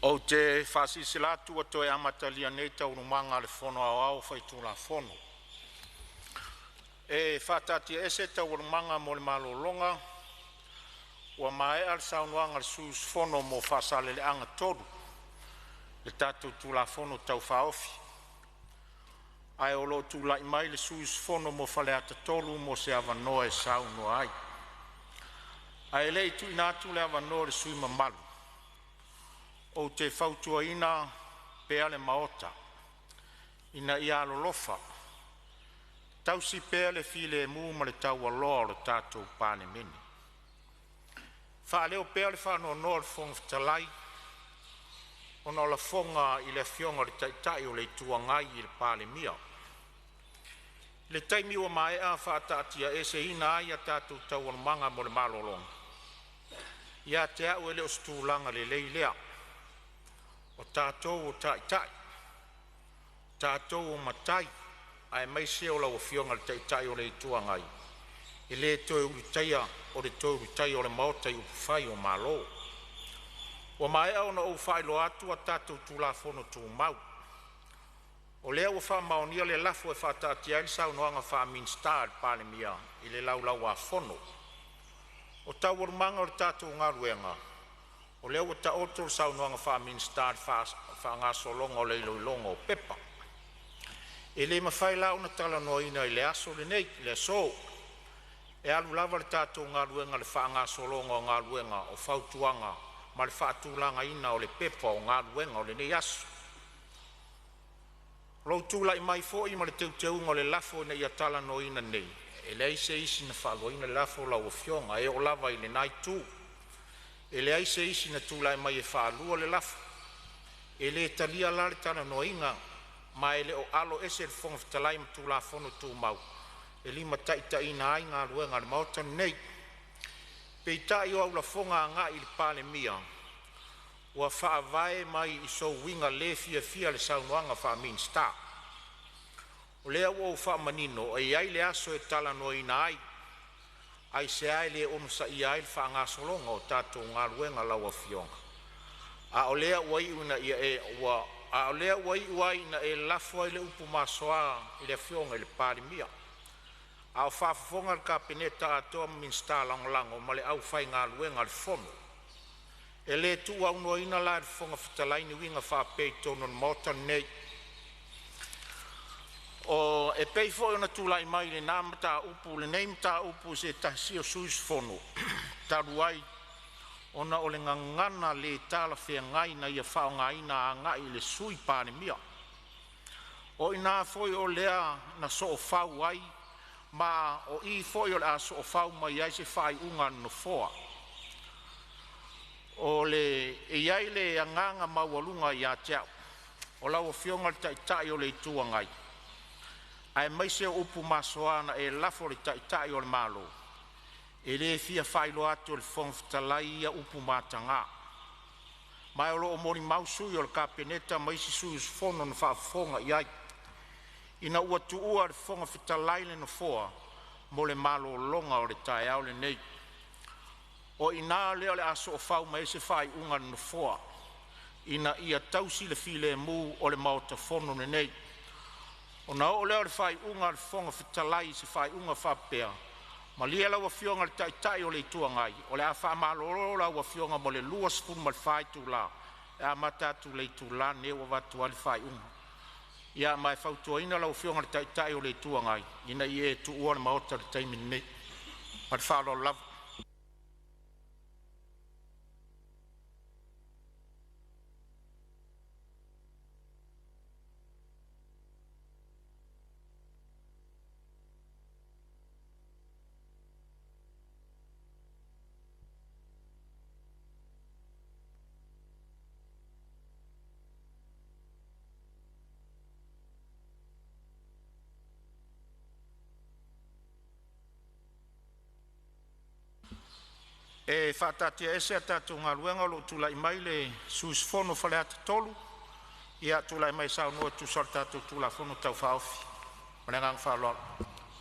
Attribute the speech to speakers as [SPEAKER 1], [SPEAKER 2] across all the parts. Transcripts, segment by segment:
[SPEAKER 1] Ou te faasilasila atu ua toe amatalia nei Taualumaga a le Fono Aoao Faitulafono. E faataatiaese Taualumaga mo le malologa ua maea le saunoaga a le sui usufono mo Faasaleleaga 3 i le tatou Tulafono Tau Faaofi. Ae o lo o tulai mai le sui usufono mo Faleata 3 mo se avanoa e saunoa ai. Ae le i tuuina atu le avanoa i le sui usufono mamalu, ou te fautuaina le Maota ina ia alolofa tausi pea le filemu ma le taualoa o le tatou Palemene. Faaleo pea le faanoanoa o le Fofoga Fetalai ona o lafoga a le Afioga i le Taitai o le Itu Agai i le Palemia i le taimi ua maea faataatiaeseina ai a tatou taualumaga mo le malologa. Ia te a'u e le o se tulaga lelei lea. O tatou o taitai, o tatou o matai, aemaise o lau Afioga i le Taitai o le Itu Agai, e le toe ulutaia o le toe ulutaia o le Maota i upufai o Malo. Ua maea ona ou faailoa atu a tatou Tulafono Tumau. O lea ua faamaonia le lafo e faataatia ai le Saunoaga Faa-Minisita a le Palemia i le Laulau-a-Fono. O Taualumaga o le tatou galuega, o lea ua taoto le Saunoaga Faa-Minisita i le faagasologa o le iloiloga o pepa. E le mafai la ona talanoaina i le aso lenei, le aso. E alu lava le tatou galuega i le faagasologa o galuega o fautuaga ma le faatulagaina o le Pepa o Galuega o lenei aso. O lou tulai mai foi ma le teuteuga o le lafo ina ia talanoaina nei, e leai se isi na faaluaina le lafo lau Afioga e oo lava i lena itu. E leai se isi na tulai mai e faalua le lafo. E le talia la le talanoaina ma e le o aloese le Fofoga Fetalai ma Tulafono Tumau e limataitaiina ai galuega a le Maota lenei. Peitai o au lafoga agai i le Palemia ua faavae mai i sou uiga le fiafia i le Saunoaga Faa-Minisita. O lea ua ou faamanino e i ai le aso e talanoaina ai. Aisea e le onosaia ai le faagasologa o tatou galuega lau Afioga? A o lea ua iu ai ina e lafo ai le upu masoa i le Afioga i le Palemia, a o faafofoga le Kapeneta atoa ma Minisita Lagolago ma le aufaigaluega a le Fono. E le tuuaunoaina la e le Fofoga Fetalai ni uiga faapea i totonu o le Maota lenei. E pei foi ona tulai mai i lena mataupu lenei mataupu i se tasi o sui usufono talu ai ona o le gagana le talafeagai na ia faaaogaina agai i le Sui Palemia. O i ina foi lea na soofau ai ma o i foi o le a soofau mai ai se faaiuga a le Nofoa. E i ai le agaga maualuga ia te au, o lau Afioga i le Taitai o le Itu Agai, aemaise o upu masoa na e lafo i le Taitai o le Malo, e le fia faailoa atu e le Fofoga Fetalai ia upu mataga. Ma o lo o molimau sui o le Kapeneta ma isi sui usufono na faafofoga i ai, ina ua tuua e le Fofoga Fetalai le nofoa mo le malologa o le taeao lenei. O i ina lea o le a soofau mai ai se faaiuga a le Nofoa, ina ia tausi le filemu o le Maota Fono lenei. Ona oo lea o le faaiuga a le Fofoga Fetalai i se faaiuga e faapea; Malie lau Afioga i le Taitai o le Itu Agai, o le a faamalolo lau Afioga mo le 24 itula e amata atu i le itula lenei ua avatu ai le faaiuga. Ia ma e fautuaina lau Afioga i le Taitai o le Itu Agai ina ia e tuua le Maota i le taimi lenei. Ma le faaaloalo lava. E faataatiaese a tatou Galuega o lo o tulai mai le sui usufono mo Faleata 3. Ia, tulai mai e saunoa e tusa o le tatou Tulafono Tau Faaofi. Ma le agaga faaaloalo.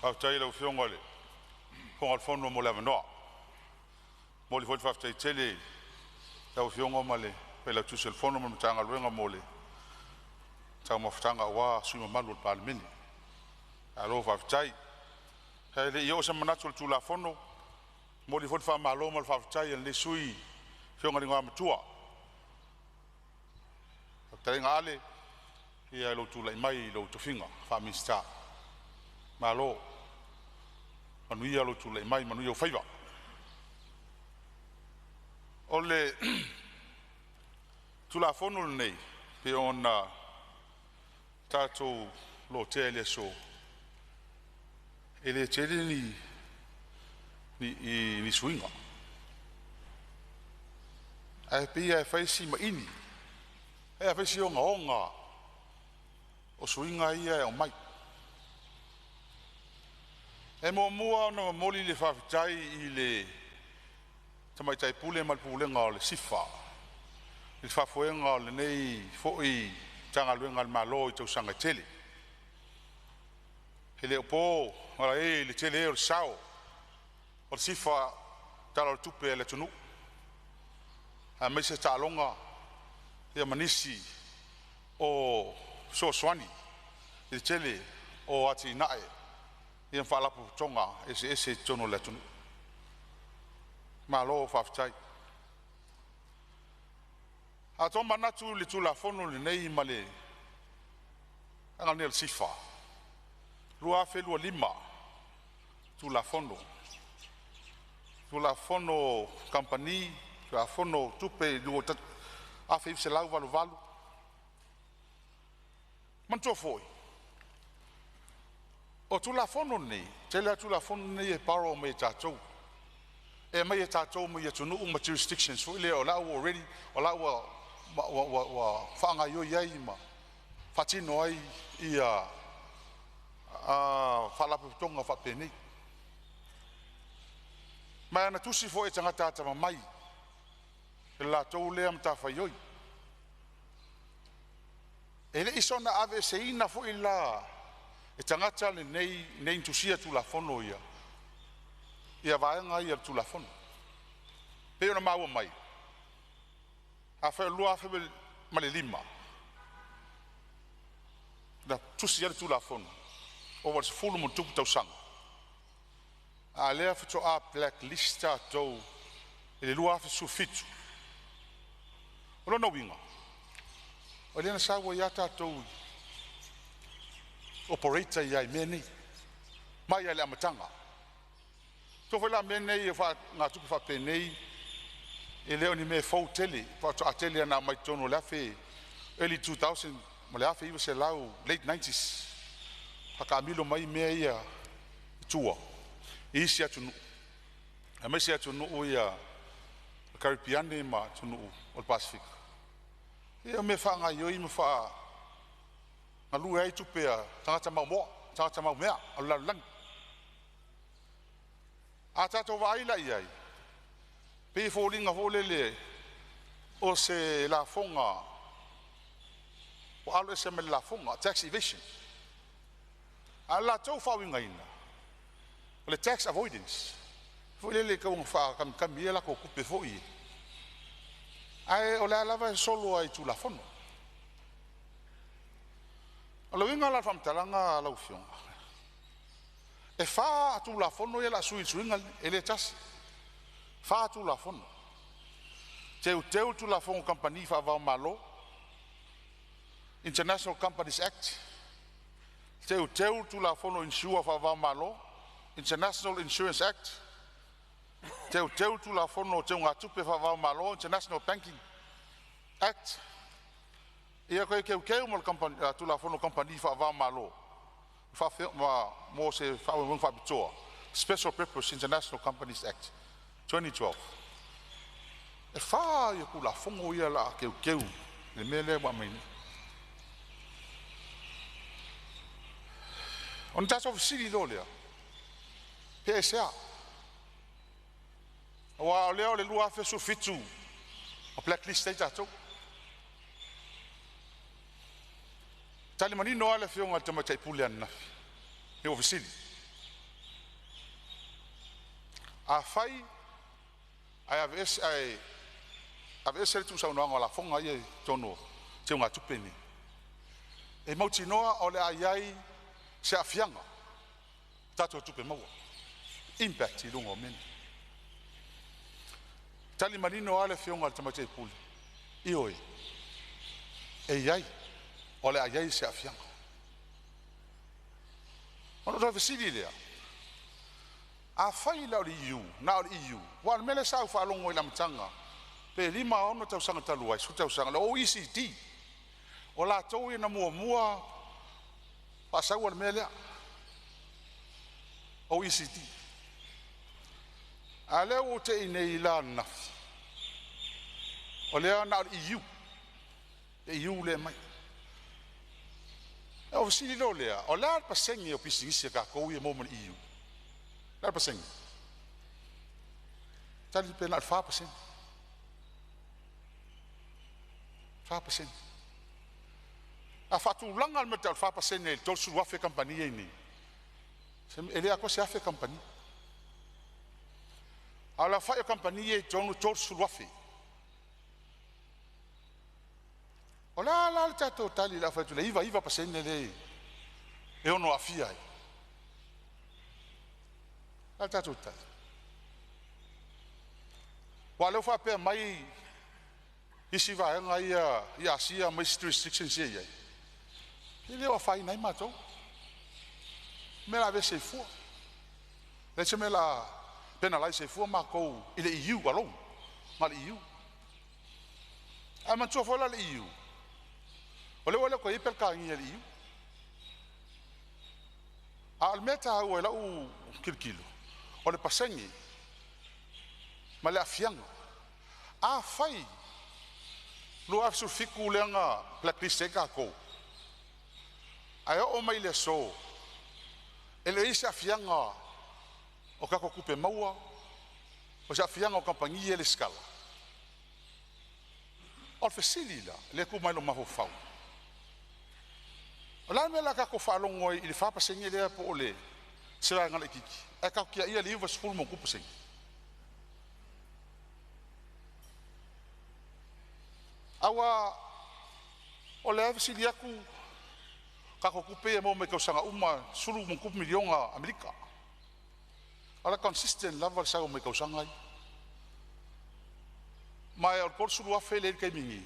[SPEAKER 2] Faafetai i lau Afioga i le Fofoga o le Fono mo le avanoa. E momoli foi le faafetai tele i lau Afioga ma le Failautusi o le Fono ma le Matagaluega mo le taumafataga aua sui usufono mamalu o le Palemene. Malo faafetai. Ae le i oo se manatu i le Tulafono, e momoli foi le faamalo ma le faafetai a lenei sui usufono i le Afioga i le Igoamatua lau Fetalaiga Ale i lou tulai mai i lou tofiga faa-Minisita. Malo, manuia lou tulai mai, manuia ou faiva. O le Tulafono lenei pei ona tatou lotea i le aso, e le tele ni suiga, ae pei lava e fai si maini, e fai si ogaoga o suiga ia e aumai. E muamua ona momoli le faafetai i le Tamaitai Pule ma le Pulega o le SIFA i le faafoega o lenei foi Matagaluega a le Malo i tausaga e tele. E le o po malae i le tele o le sao o le SIFA i le Tala o le Tupe a le atunuu, aemaise taaloga ma nisi o fesoasoani i le tele o atinae ma faalapotopotoga eseese i totonu o le atunuu. Malo faafetai. A tomanatu i le Tulafono lenei ma le vaega lenei o le SIFA 2025 Tulafono, Tulafono o Kamupani, Tulafono o Tupe 1988. Manatua foi o Tulafono nei, e tele lava Tulafono nei e borrow mai e tatou, e aumai e tatou mai atunuu ma jurisdictions foi lea o la ua already o la ua faagaioi ai ma faatino ai ia faalapotopotoga faapenei. Ma na tusi foi e tagata atamamai i le latou lea matafaioi. E le i soona aveeseina foi la e tagata nei na tusia Tulafono ia vaega ia o le Tulafono. E pei ona maua mai, afai o le 2005 na tusi ai le Tulafono, ova i le 10+ tausaga, a o lea faatoa blacklist tatou i le 2017. O lona uiga, o lea na sau ai lava tatou i operate ai lava i mea nei mai lava i le amataga. Iloa foi la mea nei o faaagatupe faapenei e le o ni mea fou tele, faatoa tele lava ina aumai totonu o le early 2000 ma le 1900, late 90s faataamilo mai mea ia i tua i isi atunuu aemaise atunuu ia Karepeane ma atunuu o le Pasefika. Ia o mea e faagaioi ma faa galue ai tupe a tagata maumea o le lalolagi. A tatou vaai la i ai, pei e foliga foi lele o se lafoga ua alo ese mai le lafoga, tax evasion. A o le latou faauigaina, o le tax avoidance, foi lele tau ina faakamikami ai a latou tupe foi ia, ae o lea lava e solo lava i Tulafono. O le uiga la o le faamatalaga lau Afioga, e fa Tulafono ia o le a sui i le suiga lenei, e le tasi, fa Tulafono. Teuteu le Tulafono o Kamupani Faava-o-Malo, International Companies Act, teuteu le Tulafono o Insure Faava-o-Malo, International Insurance Act, teuteu le Tulafono o Teugatupe Faava-o-Malo, International Banking Act, ia toe teuteu ma le Tulafono o Kamupani Faava-o-Malo mo se faamoemoega faapitoa, Special Purpose International Companies Act 2012. E fa ia Tulafono ia o le a teuteu i le mea lea ua aumai nei. Ona tatou fesili loa lea, pe aisea? Aua o lea o le 2017 na blacklist ai tatou. Tali manino lava le Afioga i le Tamaitai Pule ananafi ina ua fesili, afai ae Aveese le tuusaunoaga o lafoga ia i totonu o teugatupe nei, e mautinoa o le a i ai se aafiaga o tatou tupe maua, impact i luga o mea nei. Tali manino lava le Afioga i le Tamaitai Pule, ioe, e i ai, o le a i ai se aafiaga. Ona ou toe fesili lea, afai la o le EU, na o le EU, aua o le mea lea sa ou faalogo ai i le amataga pe 5, 6 tausaga talu ai, 10 tausaga, le OECD, o latou ia na muamua faasaua le mea lea, OECD. A o lea ua tea nei i ananafi, o lea na o le EU, le EU lea e aumai. Ona ou fesili loa lea, o le a le pasene o pisinisi a tatou ia e maua mai le EU? O le a le pasene? Tali pe na o le 4%. 4%. A faatulaga le mea e tau o le 4% i le 30,000 kamupani ia e i ai nei, e le atoa se 1,000 kamupani. A o le aofai o kamupani ia e i totonu e 30,000. O le a la le tatou tali i le afai atu i le 99% lea e ono aafia ai? O le a le tatou tali? Aua o lea ua faapea mai isi vaega ia i Asia ma isi jurisdictions ia e i ai, e le o afaina ai matou. O mea o le a aveese ai fua. Leai se mea o le a penalize ai fua matou i le EU alone, na o le EU. Ae manatua foi la le EU, o lea ua le toe i ai Peretania i le EU. A o le mea taua i lau tilotilo, o le pasene ma le aafiaga. Afai 2017 lea na blacklist ai tatou, ae oo mai i le aso e le o i ai se aafiaga o tatou tupe maua, o se aafiaga o kamupani ia e resitala. O le fesili la lea e tu mai lou mafaufau, o le a le mea o le a tatou faalogo ai i le 4% lea po o le se vaega laitiiti ae tatou tiaia le 90+%? Aua o lea e fesili atu, tatou tupe ia e maua mai tausaga uma, 10+ miliona Amerika. O le consistent lava le sau mai tausaga ia. Ma o le 30,000 lea e i ai i le taimi nei,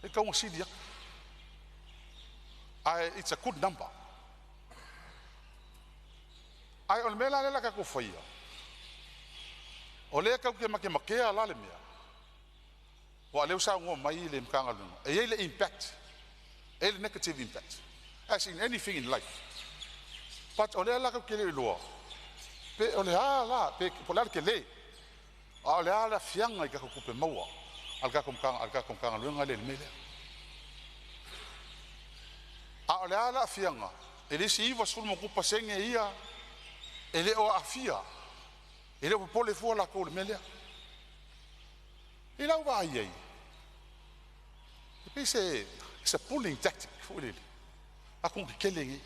[SPEAKER 2] e tatau ona sili atu. Ae it's a good number. Ae o le mea la lea o le a tatou faia, o lea tatou te matematea la le mea, aua o lea ua saunoa mai le Matagaluega, e i ai le impact, e i ai le negative impact, as in anything in life. But o lea la tatou te le o iloa pe o le a la, pe po o le a le tele, a o le a le aafiaga i tatou tupe maua a le tatou Matagaluega lea i le mea lea. A o le a le aafiaga i le isi 90+ pasene ia e le o aafia, e le o popole fua latou i le mea lea. I lau vaai i ai, e pei se pulling tactic foi lele, atunuu tetele nei.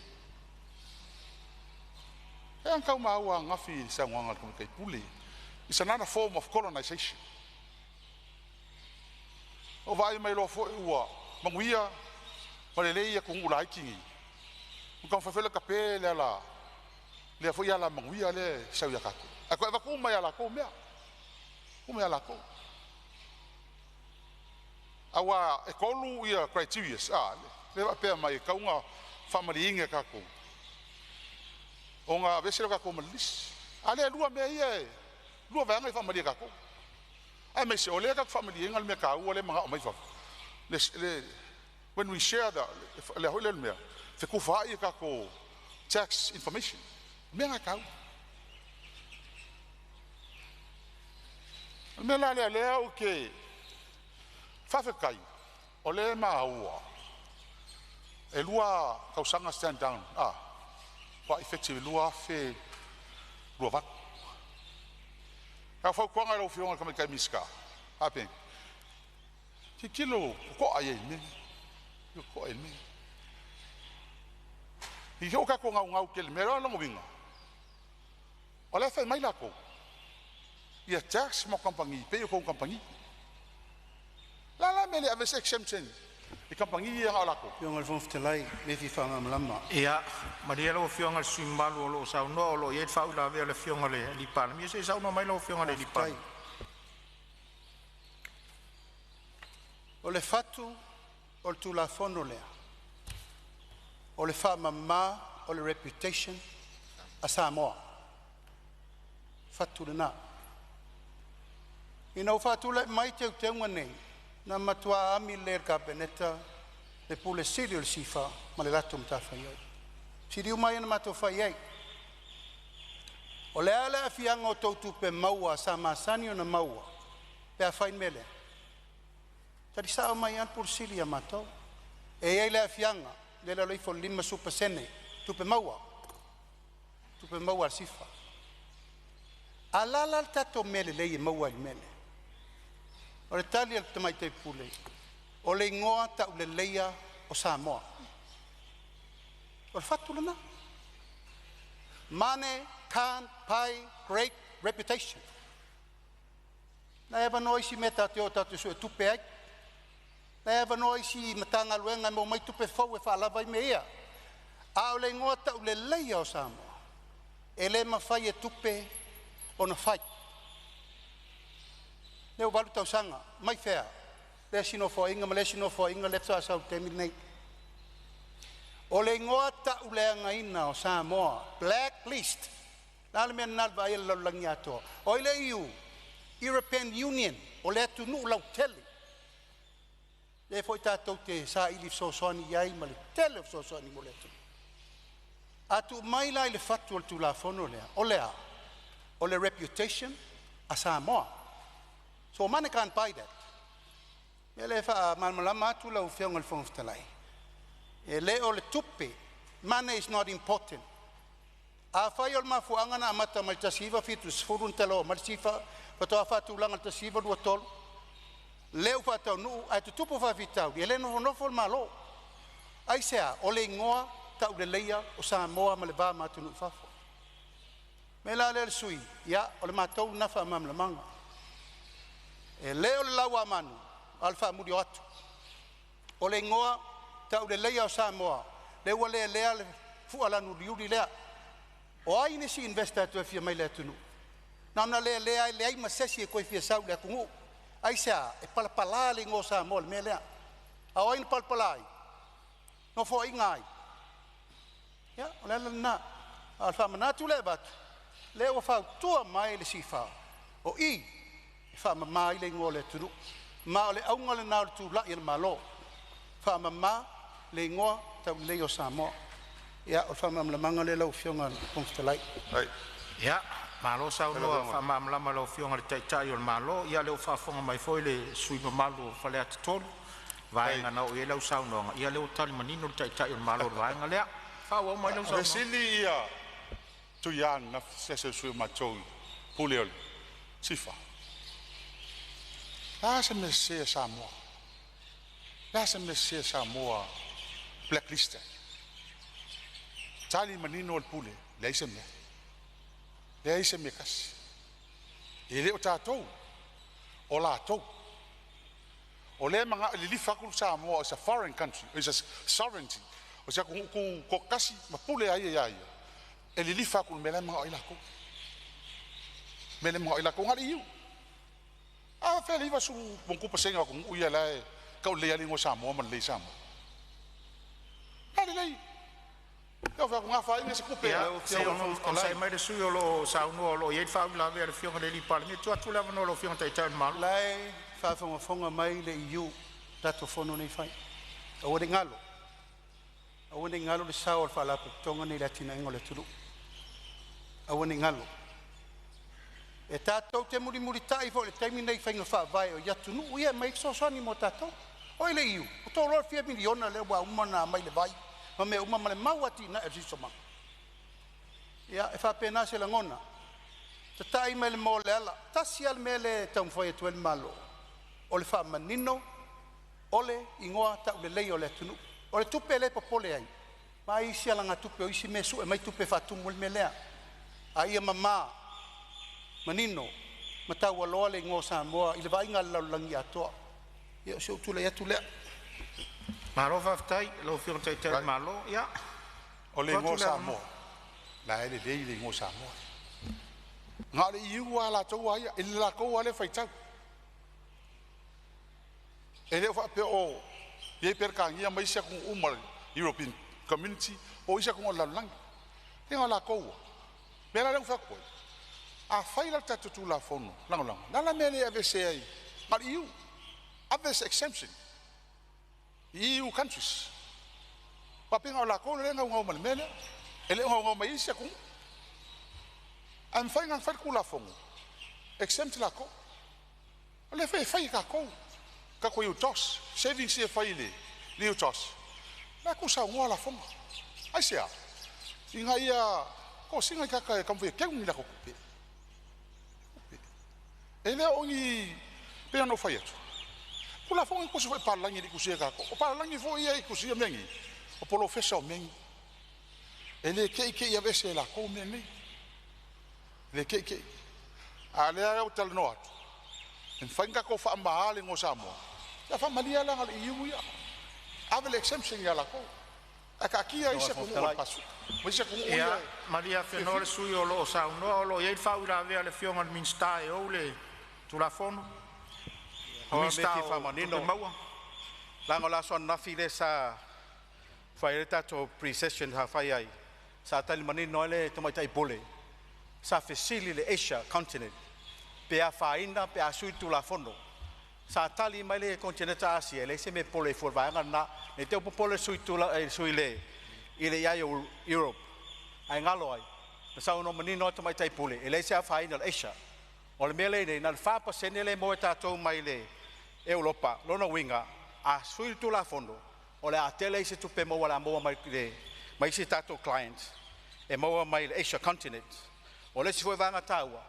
[SPEAKER 2] E na tau maua ananafi i le saunoaga a le Tamaitai Pule. It's another form of colonization. O vaai mai loa foi ua manuia ma lelei atunuu laiti nei, ua taumafai foi e tape le ala lea foi ala manuia lea e sau ia tatou, ae toe avatu uma ia latou mea, uma ia latou. Aua e tolu ia criterias a lea faapea mai e tatau ona faamalieina e tatou ona aveese lea o tatou ma le lisi. A lea e lua mea ia e lua vaega e faamalie e tatou. Aemaise o lea tatou te faamalieina le mea taua lea e manao mai fafo. When we share the le foi lea le mea fetufaai tatou tax information, mea na e taua. O le mea la lea lea ou te faafetai o lea e maua e 2 tausaga stand down a ua effective 2028. A o fautuaga i lau Afioga i le Tamaitai Minisita, faapea, tilotilo totoa i ai i le mea lenei, totoa i ai i le mea lenei. I o tatou naunau tele i le mea lea, o lona uiga o la e fai mai latou ia tax mo kamupani, pay o tou kamupani. La la mea le ave se exemption i kamupani ia na o latou.
[SPEAKER 3] Afioga i le Fofoga Fetalai, me fia faamalamalama.
[SPEAKER 1] Ia, malie lau Afioga i le sui usufono mamalu o lo o saunoa, o lo o i ai le faauilavea a le Afioga i le Palemia. Se i saunoa mai lau Afioga i le
[SPEAKER 3] Faafetai.
[SPEAKER 1] Palemia.
[SPEAKER 3] O le fatu o le Tulafono lea, o le faamama o le reputation a Samoa, fatu lena. Ina ua faatulai mai teuteuga nei, na matua ami lelei e le Kapeneta le Pule Sili o le SIFA ma le latou matafaioi. Sili uma ia na matou fai i ai. O le a le aafiaga o tou tupe maua sa masani ona maua pe a fai le mea lea? Tali sao mai lava le Pule Sili ia matou. E i ai le aafiaga lea e i lalo ifo o le 50% tupe maua, tupe maua a le SIFA. A o le a la le tatou mea lelei e maua i le mea lea? O le tali a le Tamaitai Pule, o le igoa tauleleia o Samoa. O le fatu lena. Money can't buy great reputation. Na e avanoa isi mea tatou te o tatou suetupe ai. Na e avanoa isi Matagaluega e maua mai tupe fou e faalava ai mea ia. A o le igoa tauleleia o Samoa, e le mafai e tupe ona fai. Lea ua 8 tausaga, mai fea? Le isi nofoaiga ma le isi nofoaiga lea faatoa sau i le taimi lenei. O le igoa tauleagaina o Samoa, blacklist. O le a le mea nana i le vaai a le lalolagi atoa? O ai le EU? European Union, o le atunuu lautele. Lea foi tatou te saili fesoasoani i ai ma le tele o fesoasoani mo le atunuu. A tuu mai la i le fatu o le Tulafono lea, o le a? O le reputation a Samoa. So money can't buy that. Mea lea e faamalamalama atu lau Afioga i le Fofoga Fetalai, e le o le tupe, money is not important. Afai o le mafuaaga na amata mai le 1970 na talauina mai le SIFA faatoa faatulaga i le 1923 lea ua faataunuu ae tutupu faafitauli e le nofonofo le Malo. Aisea? O le igoa tauleleia o Samoa ma le va ma atunuu i fafo. O le mea la lea le sui usufono, ia o le matou lena faamalamalamaga. E le o le lauamanu a o le faamulioatu. O le igoa tauleleia o Samoa lea ua lelea le fua lanu uliuli lea. O ai nisi investor e toe fia mai i le atunuu? Na ona lelea ai leai ma se isi e toe fia sau i le atunuu. Aisea? E palapala le igoa o Samoa i le mea lea. A o ai na palapala ai? Nofoaiga ai? Ia, o le ala lena. A o le faamanatu lea e avatu, lea ua fautua mai le SIFA, o i e faamama ai le igoa o le atunuu. Ma o le auga lena o le tulai a le Malo, faamama le igoa tauleleia o Samoa. Ia, o le faamalamalamaga lea lau Afioga i le Fofoga Fetalai.
[SPEAKER 2] Ai.
[SPEAKER 1] Ia, malo saunoa
[SPEAKER 2] Lau
[SPEAKER 1] faamalamalama i lau Afioga i le Taitai o le Malo. Ia, o lea ua faafofoga mai foi le sui usufono mamalu o Faleata 3,
[SPEAKER 2] Ai.
[SPEAKER 1] vaega na oo i ai lau saunoaga. Ia, o lea ua tali manino le Taitai o le Malo i le vaega lea. Faaauau mai lau
[SPEAKER 2] O le
[SPEAKER 1] saunoaga.
[SPEAKER 2] sili ia tuia na se se sui matou pule o le SIFA. La se mea sese a Samoa. La se mea sese a Samoa blacklisted. Tali manino o le pule, leai se mea. Leai se mea kasi. E le o tatou, o latou. O lea maga lilifa atu Samoa as a foreign country, is a sovereignty. O se atunuu tu toatasi ma pule ai ia ia. E lilifa atu i le mea la e manao ai latou. Mea le manao ai latou na le EU. A fea le 90+ o atunuu ia la e taulelei lava le igoa Samoa ma lelei Samoa. A lelei. Ia o fai atu gafaina se tupe.
[SPEAKER 1] Ia,
[SPEAKER 3] Lau
[SPEAKER 1] se
[SPEAKER 3] Afioga i le Fofoga
[SPEAKER 1] onosai
[SPEAKER 3] Fetalai,
[SPEAKER 1] mai le sui usufono o lo o saunoa o lo o i ai le faauilavea a le Afioga i le Palemia. Tuu atu le avanoa i lau Afioga i le Taitai o le Malo.
[SPEAKER 3] La e faafogafoga mai le EU, tatou fono nei fai. Aua ne i galo, aua ne i galo le sao o le Faalapotopotoga nei i le atinaeina o le atunuu. Aua ne i galo. E tatou te mulimulitai foi i le taimi nei i faiga faavae o i atunuu ia e aumai ai fesoasoani mo tatou. O ai le EU? Ua outou iloa le fia miliona lea ua uma ona aumai i le vai ma mea uma ma le mau atinae o le siosiomaga. Ia, e faapena se lagona. Tatai mai le moa o le ala. Tasi lava le mea lea e taumafai atu ai le Malo, o le faamanino o le igoa tauleleia o le atunuu. O le tupe lea e popole ai, vaai isi alagatupe o isi mea e sue mai tupe e faatumu ai le mea lea. A ia mama, manino ma taualoa le igoa o Samoa i le vaaiga a le lalolagi atoa. Ia o si ou tulai atu lea.
[SPEAKER 1] Malo faafetai i lau Afioga i le Taitai o le Malo. Ia,
[SPEAKER 2] O le
[SPEAKER 1] tuu
[SPEAKER 2] igoa
[SPEAKER 1] atu le avanoa.
[SPEAKER 2] Samoa, la e lelei le igoa Samoa. Na o le EU lava latou a ia, i le latou lava lea faitau. E le o faapea o i ai Peretania ma isi atunuu uma o le European Community po o isi atunuu o le lalolagi. E na o latou lava. O le mea la lea ou te fai atu ai, afai la le tatou Tulafono Lagolago, o le a la le mea e le aveesea ai na o le EU, others exemption, EU countries. Faapea na o latou lea e naunau mai i le mea lea. E le o naunau mai isi atunuu. Ae mafai ona fai le Tulafono, exempt latou. O lea foi e fai e tatou, tatou UTOS, savings ia e fai i le UTOS, o la e tuusaunoa lafoga. Aisea? Ina ia tosina ni tagata e taumafai e teu ni latou tupe. E le o ni, pei ona ou fai atu, Tulafono na tusi foi e papalagi e le i tusia e tatou. O papalagi foi ia e tusia mea nei, o polofesa o mea nei. E le te i te i aveese e latou mea nei. E le te i te i. A o lea ou te talanoa atu, e mafai ona tatou faamama le igoa o Samoa, ia faamalie lava la na o le EU ia. Ave le exemption ia latou. Ae taatia
[SPEAKER 4] Lau
[SPEAKER 2] isi
[SPEAKER 4] Afioga
[SPEAKER 2] atunuu o le
[SPEAKER 4] Fetalai.
[SPEAKER 2] Pasefika ma isi atunuu
[SPEAKER 1] Ia,
[SPEAKER 2] ia
[SPEAKER 1] malie
[SPEAKER 2] e
[SPEAKER 1] afenoa le
[SPEAKER 2] fiafia.
[SPEAKER 1] sui usufono o lo o saunoa, o lo o i ai le faauilavea a le Afioga i le Minisita e ou le Tulafono,
[SPEAKER 4] O le mea e
[SPEAKER 1] Minisita
[SPEAKER 4] fia
[SPEAKER 1] o Tupe
[SPEAKER 4] faamanino,
[SPEAKER 1] Maua.
[SPEAKER 4] leaga o le aso ananafi lea sa fai ai le tatou pre-session sa fai ai, sa tali manino ai le tamaitai pule, sa fesili i le Asia continent pe afaina pe a sui le Tulafono. Sa tali mai le konetineta Asia, e leai se mea e popole ai fua i le vaega lena. Ne i te i ua popole le sui tula, le sui i le i o Europe, ae galo ai, na saunoa manino lava le tamaitai pule, e leai se afaina o le Asia. O le mea lea e i ai nei, na o le 4% lea e maua e tatou mai le Europa, lona uiga, a sui le Tulafono, o le a tele ai se tupe maua o le a maua mai mai isi tatou clients e maua mai le Asia continent. O le isi foi vaega taua,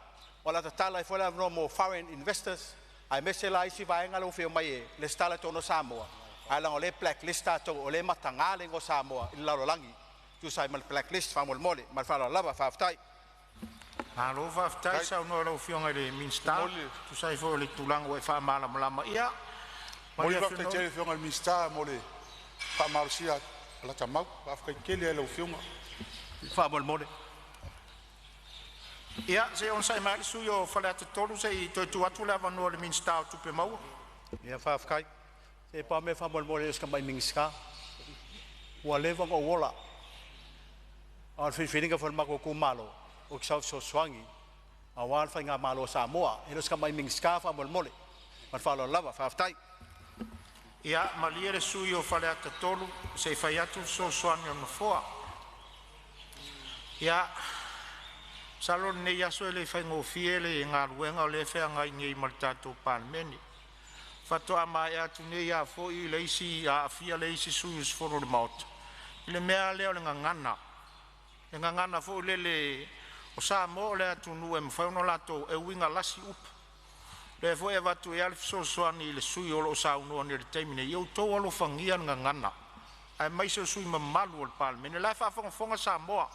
[SPEAKER 4] o le a tatala ai foi le avanoa mo foreign investors, aemaise la isi vaega lea ua fia omai e resitala i totonu o Samoa, ae leaga o lea e blacklist tatou, o lea e mataga le igoa o Samoa i le lalolagi, tusa ai ma le blacklist faamolemole. Ma le faaaloalo lava, faafetai.
[SPEAKER 1] Malo faafetai
[SPEAKER 2] Faafetai.
[SPEAKER 1] saunoa i lau Afioga i le Minisita,
[SPEAKER 2] Momoli le
[SPEAKER 1] tusa ai foi o le tulaga ua e faamalamalama. Ia,
[SPEAKER 2] momoli
[SPEAKER 1] malie
[SPEAKER 2] le faafetai
[SPEAKER 1] afenoa.
[SPEAKER 2] tele i le Afioga i le Minisita mo le faamalosia o lata mau. Faafetai tele lava i lau Afioga.
[SPEAKER 4] Faamolemole.
[SPEAKER 1] Ia, se i onosai mai le sui usufono o Faleata 3 se i toe tuu atu le avanoa i le Minisita o Tupe Maua.
[SPEAKER 4] Ia faafetai. Se pau le mea faamolemole i le tamai Minisita, ua leva ona ou ola, a o le filifiliga foi a le matou itumalo, ou te sau e fesoasoani aua le faigamalo a Samoa. E le o se tamai Minisita faamolemole. Ma le faaaloalo lava, faafetai.
[SPEAKER 1] Ia, malie le sui usufono o Faleata 3 se i fai atu le fesoasoani a le Nofoa. Ia, masalo o lenei aso e le faigofie le galuega o lea e feagai nei ma le tatou Palemene. Faatoa maea atu nei lava foi le isi aafia le isi sui usufono o le Maota i le mea lava lea o le gagana. Le gagana foi lele o Samoa o le atunuu e mafai ona latou e uiga lasi upu. O lea foi e avatu ai le fesoasoani i le sui usufono o lo o saunoa nei i le taimi nei, ia outou alofagia le gagana aemaise o sui usufono mamalu o le Palemene. O la e faafogafoga Samoa,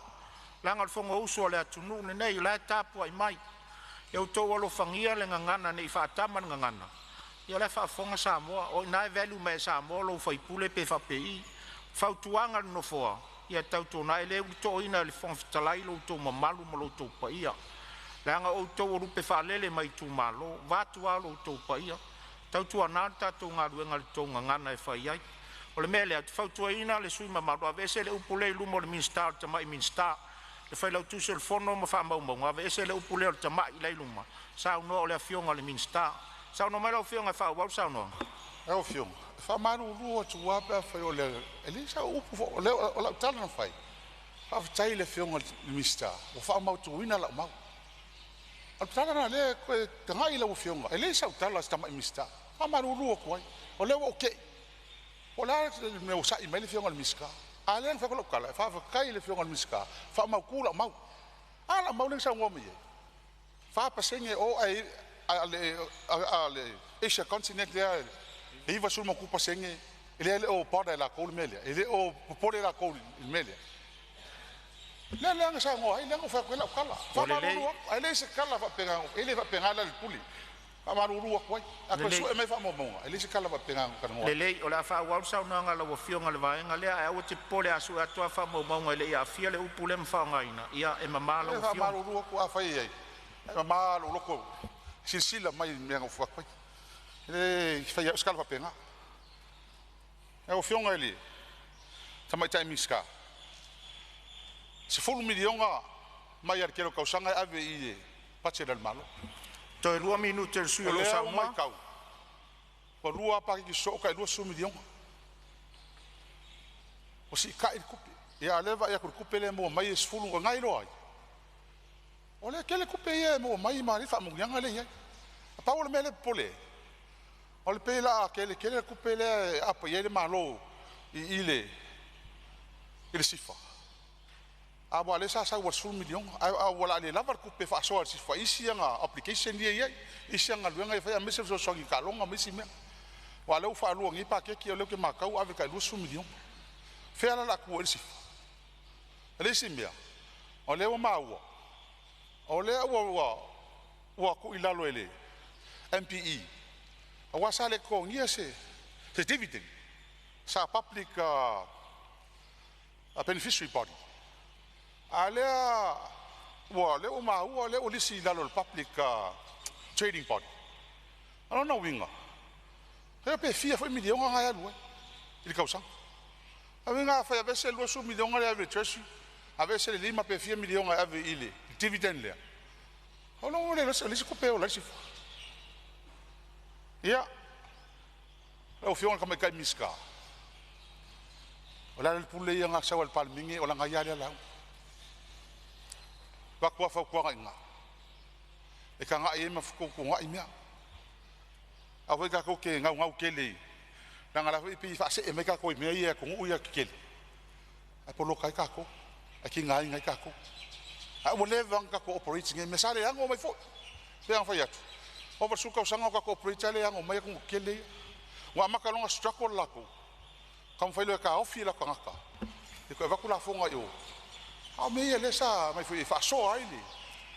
[SPEAKER 1] leaga o le Fonousu a le atunuu lenei, o la e tapuai mai. Ia outou alofagia le gagana ne i faatama le gagana, ia o la e faafofoga Samoa, o i ina e value mai ai e Samoa lou sui usufono pe faapei. O fautuaga a le Nofoa, ia tautuana, e le ulutoina e le Fofoga Fetalai lo outou mamalu ma lo outou paia, leaga o outou o lupe faalele mai itumalo, vaeatu lava lo outou paia. Tautuana le tatou galuega i le tou gagana e fai ai. O le mea lea ou te fautuaina le sui usufono mamalu, aveese le upu lea i luma o le Minisita o le tamai Minisita. Le Failautusi o le Fono ma faamaumauga, aveese le upu lea o le tamai la e i luma, saunoa o le Afioga i le Minisita. Saunoa mai lau Afioga e faaauau le saunoaga.
[SPEAKER 2] Lau Afioga, e faamalulu atu lava pe afai o le e leai sau upu foi, o lea o lau tala na fai, faafetai i le Afioga i le Minisita ua faamautuina lau mau. O le tala lena o lea e toe tagai lau Afioga, e leai sau tala i se tamai Minisita. E faamalulu atu ai, o lea ua ou tei, po o le a le mea ua sa'i mai ai le Afioga i le Minisita. A o lea na fai atu lau tala, e faafetai i le Afioga i le Minisita, faamautu lau mau. A lau mau lea na saunoa mai ai, 4% o ae a o le Asia continent lea e 93% lea e le o bother e latou le mea lea, e le o popole latou i le mea lea. Lea na saunoa ai, lea na ou fai atu ai lau tala.
[SPEAKER 1] Ua lelei.
[SPEAKER 2] Faamalulu atu, ae le se tala faapena, e le faapena la le pule. Faamalulu atu ai. A toe sue mai faamaumauga, e leai se tala faapena na talanoa ai.
[SPEAKER 1] Lelei, o le a faaauau le saunoaga a lau Afioga i le vaega lea, ae aua e te popole a sue atu lava faamaumauga e le i aafia le upu lea ma faaaogaina, ia e mama lau
[SPEAKER 2] E
[SPEAKER 1] Afioga.
[SPEAKER 2] Faamalulu atu, afai e i ai, e mama lou loto e silasila mai i le mea na ou fai atu ai. E le faia se tala faapena. Lau Afioga i le Tamaitai Minisita, $10 miliona mai lava i le tele o tausaga e ave i le budget a le Malo.
[SPEAKER 1] Toe 2 minute o le sui
[SPEAKER 2] O
[SPEAKER 1] usufono o lo o
[SPEAKER 2] lea ua
[SPEAKER 1] saunoa.
[SPEAKER 2] matau, ua lua lava paketi sosoo tai $20 miliona. Ua siitai le tupe. Ia a o lea e vaai atu i le tupe lea e maua mai e 10, o lena e iloa ai, o lea e tele tupe ia e maua mai ma alii faamanuiaga lea e i ai. Na pau o le mea lea e popole ai, o le pei o le a tele tele le tupe lea e aapa i ai le Malo i le SIFA, aua o lea sa sau i le $10 miliona, ae ua o le a le lava le tupe e faasoa e le SIFA i isi ana obligation ia e i ai, isi ana galuega ia e fai aemaise o le fesoasoani i taaloga ma isi mea. Aua o lea ua faalua nei paketi o lea ou te matau ua ave tai $20 miliona. O fea la o le a tua i ai le SIFA? O le isi mea, o lea ua maua o lea ua tuu i lalo e le MPE aua sa le totogia se dividend, sa public beneficiary body, a o lea ua maua o lea ua lisi i lalo o le public trading body. O lona uiga, e pe fia foi miliona na e alu ai i le tausaga. O lona uiga afai e aveese le $20 miliona lea e ave i le Treasury, aveese le 5 pe fia miliona e ave i le dividend lea, o lona uiga ua leai se tupe e ola ai le SIFA. Ia, lau Afioga i le Tamaitai Minisita, o le a le pule ia na sau i le Palemene o lana ia lava lea lauga. E avatu lava fautuaga i ina e tagai ai ma fetuutuunai mea. Aua foi tatou te naunau tele i… leaga o la e foi e pei e faasee mai tatou i mea ia i atunuu ia tetele, ae poloka ai tatou, ae tigaina ai tatou. A ua leva ona tatou operate i nei mea, sa le ano mai foi. E pei ona fai atu, ua ova i le 10 tausaga o tatou operate ae le ano mai atunuu tetele ia. Ua amata loa ona struggle latou, taumafai loa e taofi o latou tagata e toe avatu lafoga i o, a o mea ia lea sa aumai foi e faasoa ai le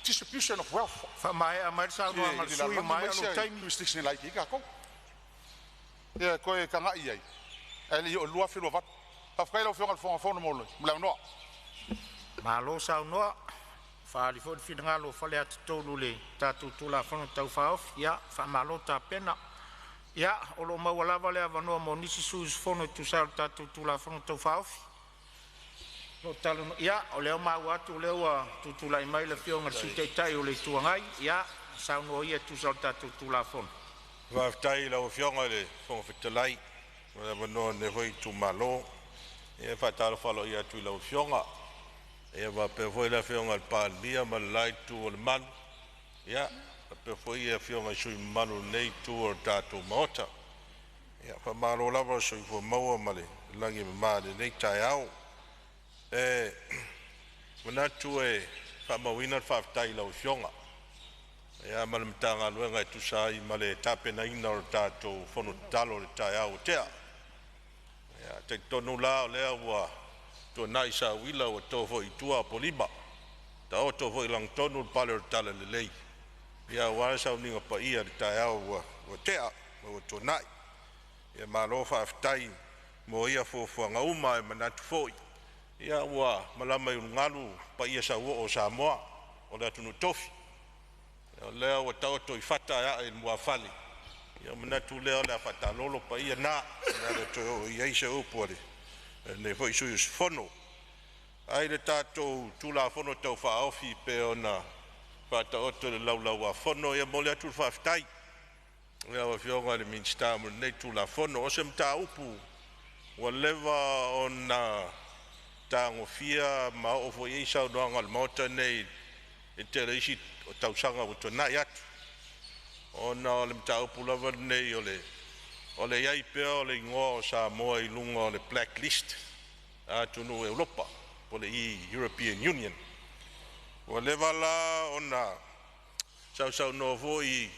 [SPEAKER 2] distribution of wealth
[SPEAKER 1] Faamaea mai le
[SPEAKER 2] i
[SPEAKER 1] saunoaga a le
[SPEAKER 2] le
[SPEAKER 1] sui usufono ua
[SPEAKER 2] lalolagi ma
[SPEAKER 1] maea
[SPEAKER 2] isi
[SPEAKER 1] lou taimi.
[SPEAKER 2] jurisdiction e laiti ai tatou. Ia toe tagai i ai ae le i oo i le 2028. Faafetai lau Afioga i le Fofoga Fetalai mo le avanoa.
[SPEAKER 1] Malo saunoa, faaali foi le finagalo o Faleata 3 i le tatou Tulafono Tau Faaofi. Ia faamalo tapena. Ia, o lo o maua lava le avanoa mo nisi sui usufono e tusa ai o le tatou Tulafono Tau Faaofi. Ia, o lea ua maua atu o lea ua tutulai mai le Afioga i le Sui Taitai o le Itu Agai. Ia, saunoa ia e tusa o le tatou Tulafono.
[SPEAKER 5] Faafetai i lau Afioga i le Fofoga Fetalai mo le avanoa o lenei foi itumalo. E faatalofa aloaia atu i lau Afioga, ia faapea foi le Afioga i le Palemia ma le la itu o le malu, ia faapea foi afioga i sui usufono mamalu o lenei itu o le tatou Maota. Ia faamalo lava le soifua maua ma le lagi e mama i lenei taeao. E manatu e faamauina le faafetai i lau Afioga ma le Matagaluega e tusa ai ma le tapenaina o le tatou fono tatalo i le taeao ua tea. E talitonu la o lea ua tuanai sauila ua to foi i tua apolima, taoto foi i lagotonu le pale o le talalelei aua le sauniga paia i le taeao ua tea ma ua tuanai. Ia malo faafetai mo ia fuafuaga uma, ae manatu foi ia ua malama i ulugalu paia sauoo o Samoa o le atunuu tofi, o lea ua taoto i fata ae aa i le muafale. Ia ona manatu lea o le a faataalolo paia na, o le a le toe oo i ai se upu a lenei foi sui usufono. Ae i le tatou Tulafono Tau Faaofi e pei ona faataoto i le Laulau a Fono, e momoli atu le faafetai i lau Afioga i le Minisita mo lenei Tulafono. O se mataupu ua leva ona tagofia ma oo foi i ai saunoaga a le Maota lenei i le tele o isi tausaga ua tuanai atu, ona o le mataupu lava lenei o le i ai pea o le igoa o Samoa i luga o le black list a atunuu o Europa po o le European Union. Ua leva la ona sausaunoa foi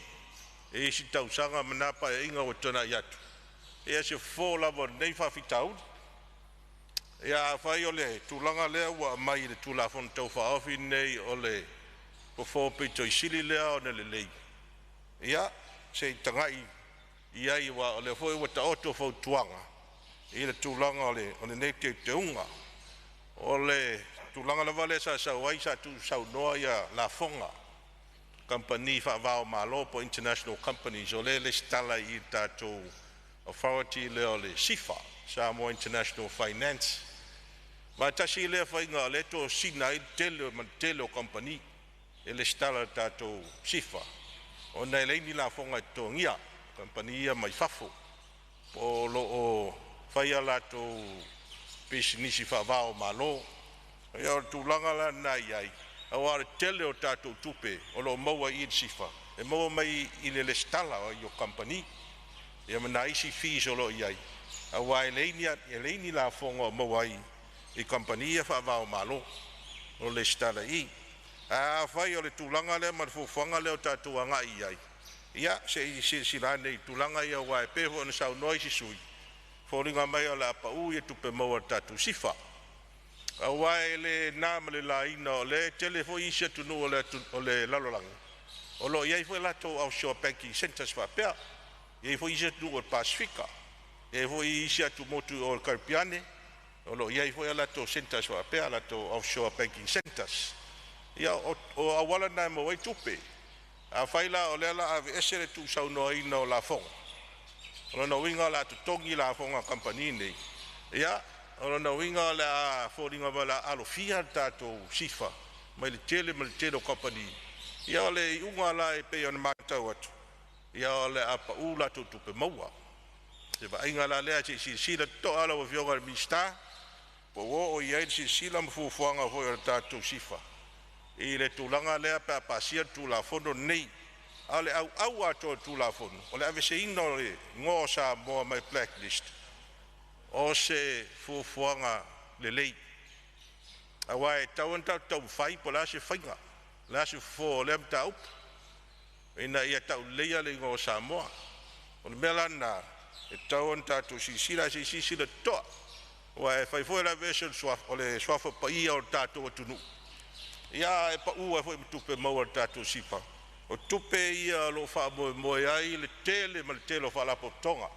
[SPEAKER 5] i isi tausaga ma na paeaiga ua tuanai atu, ia se fofo lava o lenei faafitauli. Ia afai o le tulaga lea ua aumai i le Tulafono Tau Faaofi lenei o le fofo aupito sili lea ona lelei, ia se i tagai i ai, aua o lea foi ua taoto fautuaga i le tulaga o lenei teuteuga. O le tulaga lava lea sa sau ai, sa tuusaunoa ia lafoga kamupani faava-o-Malo po o international companies, o lea e resitala i le tatou authority lea o le SIFA, Samoa International Finance. Ma e tasi lea faiga o lea e tosina ai le tele ma le tele o kamupani e resitala i le tatou SIFA, ona e leai ni lafoga e totogia kamupani ia mai fafo o lo o fai a latou pisinisi faava-o-Malo. Ia, o le tulaga la lena e i ai, aua o le tele o tatou tupe o lo o maua i le SIFA e maua mai i le resitala o kamupani, ia ma nai isi fees o lo o i ai, aua e leai ni lafoga o maua ai i kamupani ia faava-o-Malo o resitala i i. Ae afai o le tulaga lea ma le fuafuaga lea o tatou agai i ai, ia se i silasila ane i tulaga ia, aua e pei foi ona saunoa isi sui usufono, e foliga mai o le a pau tupe maua a le tatou SIFA. Aua e le na ma le laina o lea e tele foi isi atunuu o le lalolagi o lo o i ai foi latou offshore banking centers faapea. E i ai foi isi atunuu o le Pasefika, e i ai foi isi atumotu o le Karipiane o lo o i ai foi a latou centers faapea, latou offshore banking centers. Ia, o auala na e maua ai tupe. Afai la o lea o le a aveese le tuusaunoaina o lafoga, o lona uiga o le a totogi lafoga a kamupani nei, ia, o lona uiga o le a foliga mai o le a alofia le tatou SIFA mai le tele ma le tele o kamupani. Ia, o le iuga la e pei ona matau atu, ia o le a pau latou tupe maua. Se vaaiga la lea, se i silasila totoa lau Afioga i le Minisita po ua oo i ai le silasila ma fuafuaga foi a le tatou SIFA i le tulaga lea pe a pasia le Tulafono lenei. A o le auau atoa o le Tulafono, o le aveeseina o le igoa o Samoa mai blacklist, o se fuafuaga lelei, aua e tatau ona tatou taumafai po o le a se faiga, o le a se fofo o lea mataupu ina ia tauleleia le igoa o Samoa. O le mea la lena e tatau ona tatou silasila, ae se i silasila totoa, aua e fai foi o le aveese o le suafa paia o le tatou atunuu, ia ae pau ai foi ma tupe maua a le tatou SIFA. O tupe ia o lo o faamoemoe ai le tele ma le tele o faalapotopotoga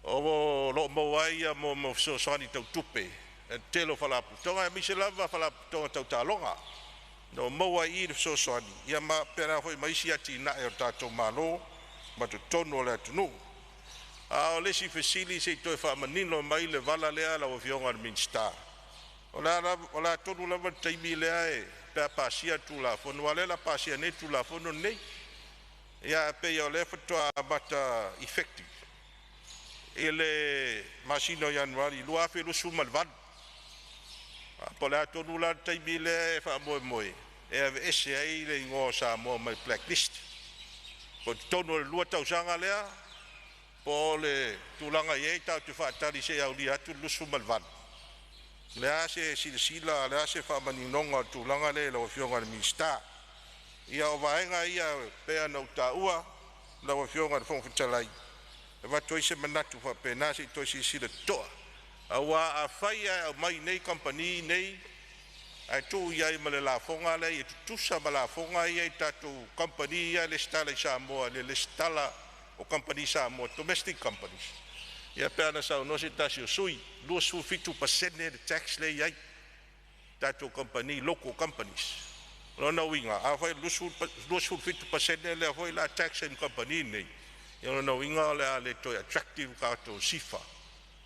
[SPEAKER 5] o lo o maua ai ia mo fesoasoani tau tupe e le tele o faalapotopotoga, aemaise lava faalapotopotoga tau taaloga o maua ai i i le fesoasoani, ia ma faapena foi ma isi atinae o le tatou Malo ma totonu o le atunuu. A o le isi fesili, se i toe faamanino mai le vala lea lau Afioga i le Minisita. O le a tonu lava le taimi lea e pe a pasia le Tulafono, aua o lea o le a pasia nei le Tulafono lenei, ia ae pei o lea faatoa amata effective i le masina o Ianuari 2028. Po o le a tonu la le taimi lea e faamoemoe e aveese ai le igoa o Samoa mai blacklist? Po o totonu o le 2 tausaga lea, po o le tulaga e i ai tatou te faatali se i aulia atu le 28. O le a se silasila, o le a se faamaninoga o le tulaga lea i lau Afioga i le Minisita? Ia, o vaega ia pei ona ou taua lau Afioga i le Fofoga Fetalai, e avatu ai se manatu faapena, se i toe silasila totoa, aua afai ae aumai nei kamupani nei ae tuu i ai ma le lafoga lea ia tutusa ma lafoga ia i tatou kamupani ia e resitala i Samoa, le resitala o kamupani Samoa, domestic companies. Ia pei ona saunoa se tasi o sui usufono, 27% le tax lea e i ai tatou kamupani, local companies. O lona uiga, afai o le 27% lea foi o le a tax ai ma kamupani nei, ia o lona uiga o le a le toe attractive tatou SIFA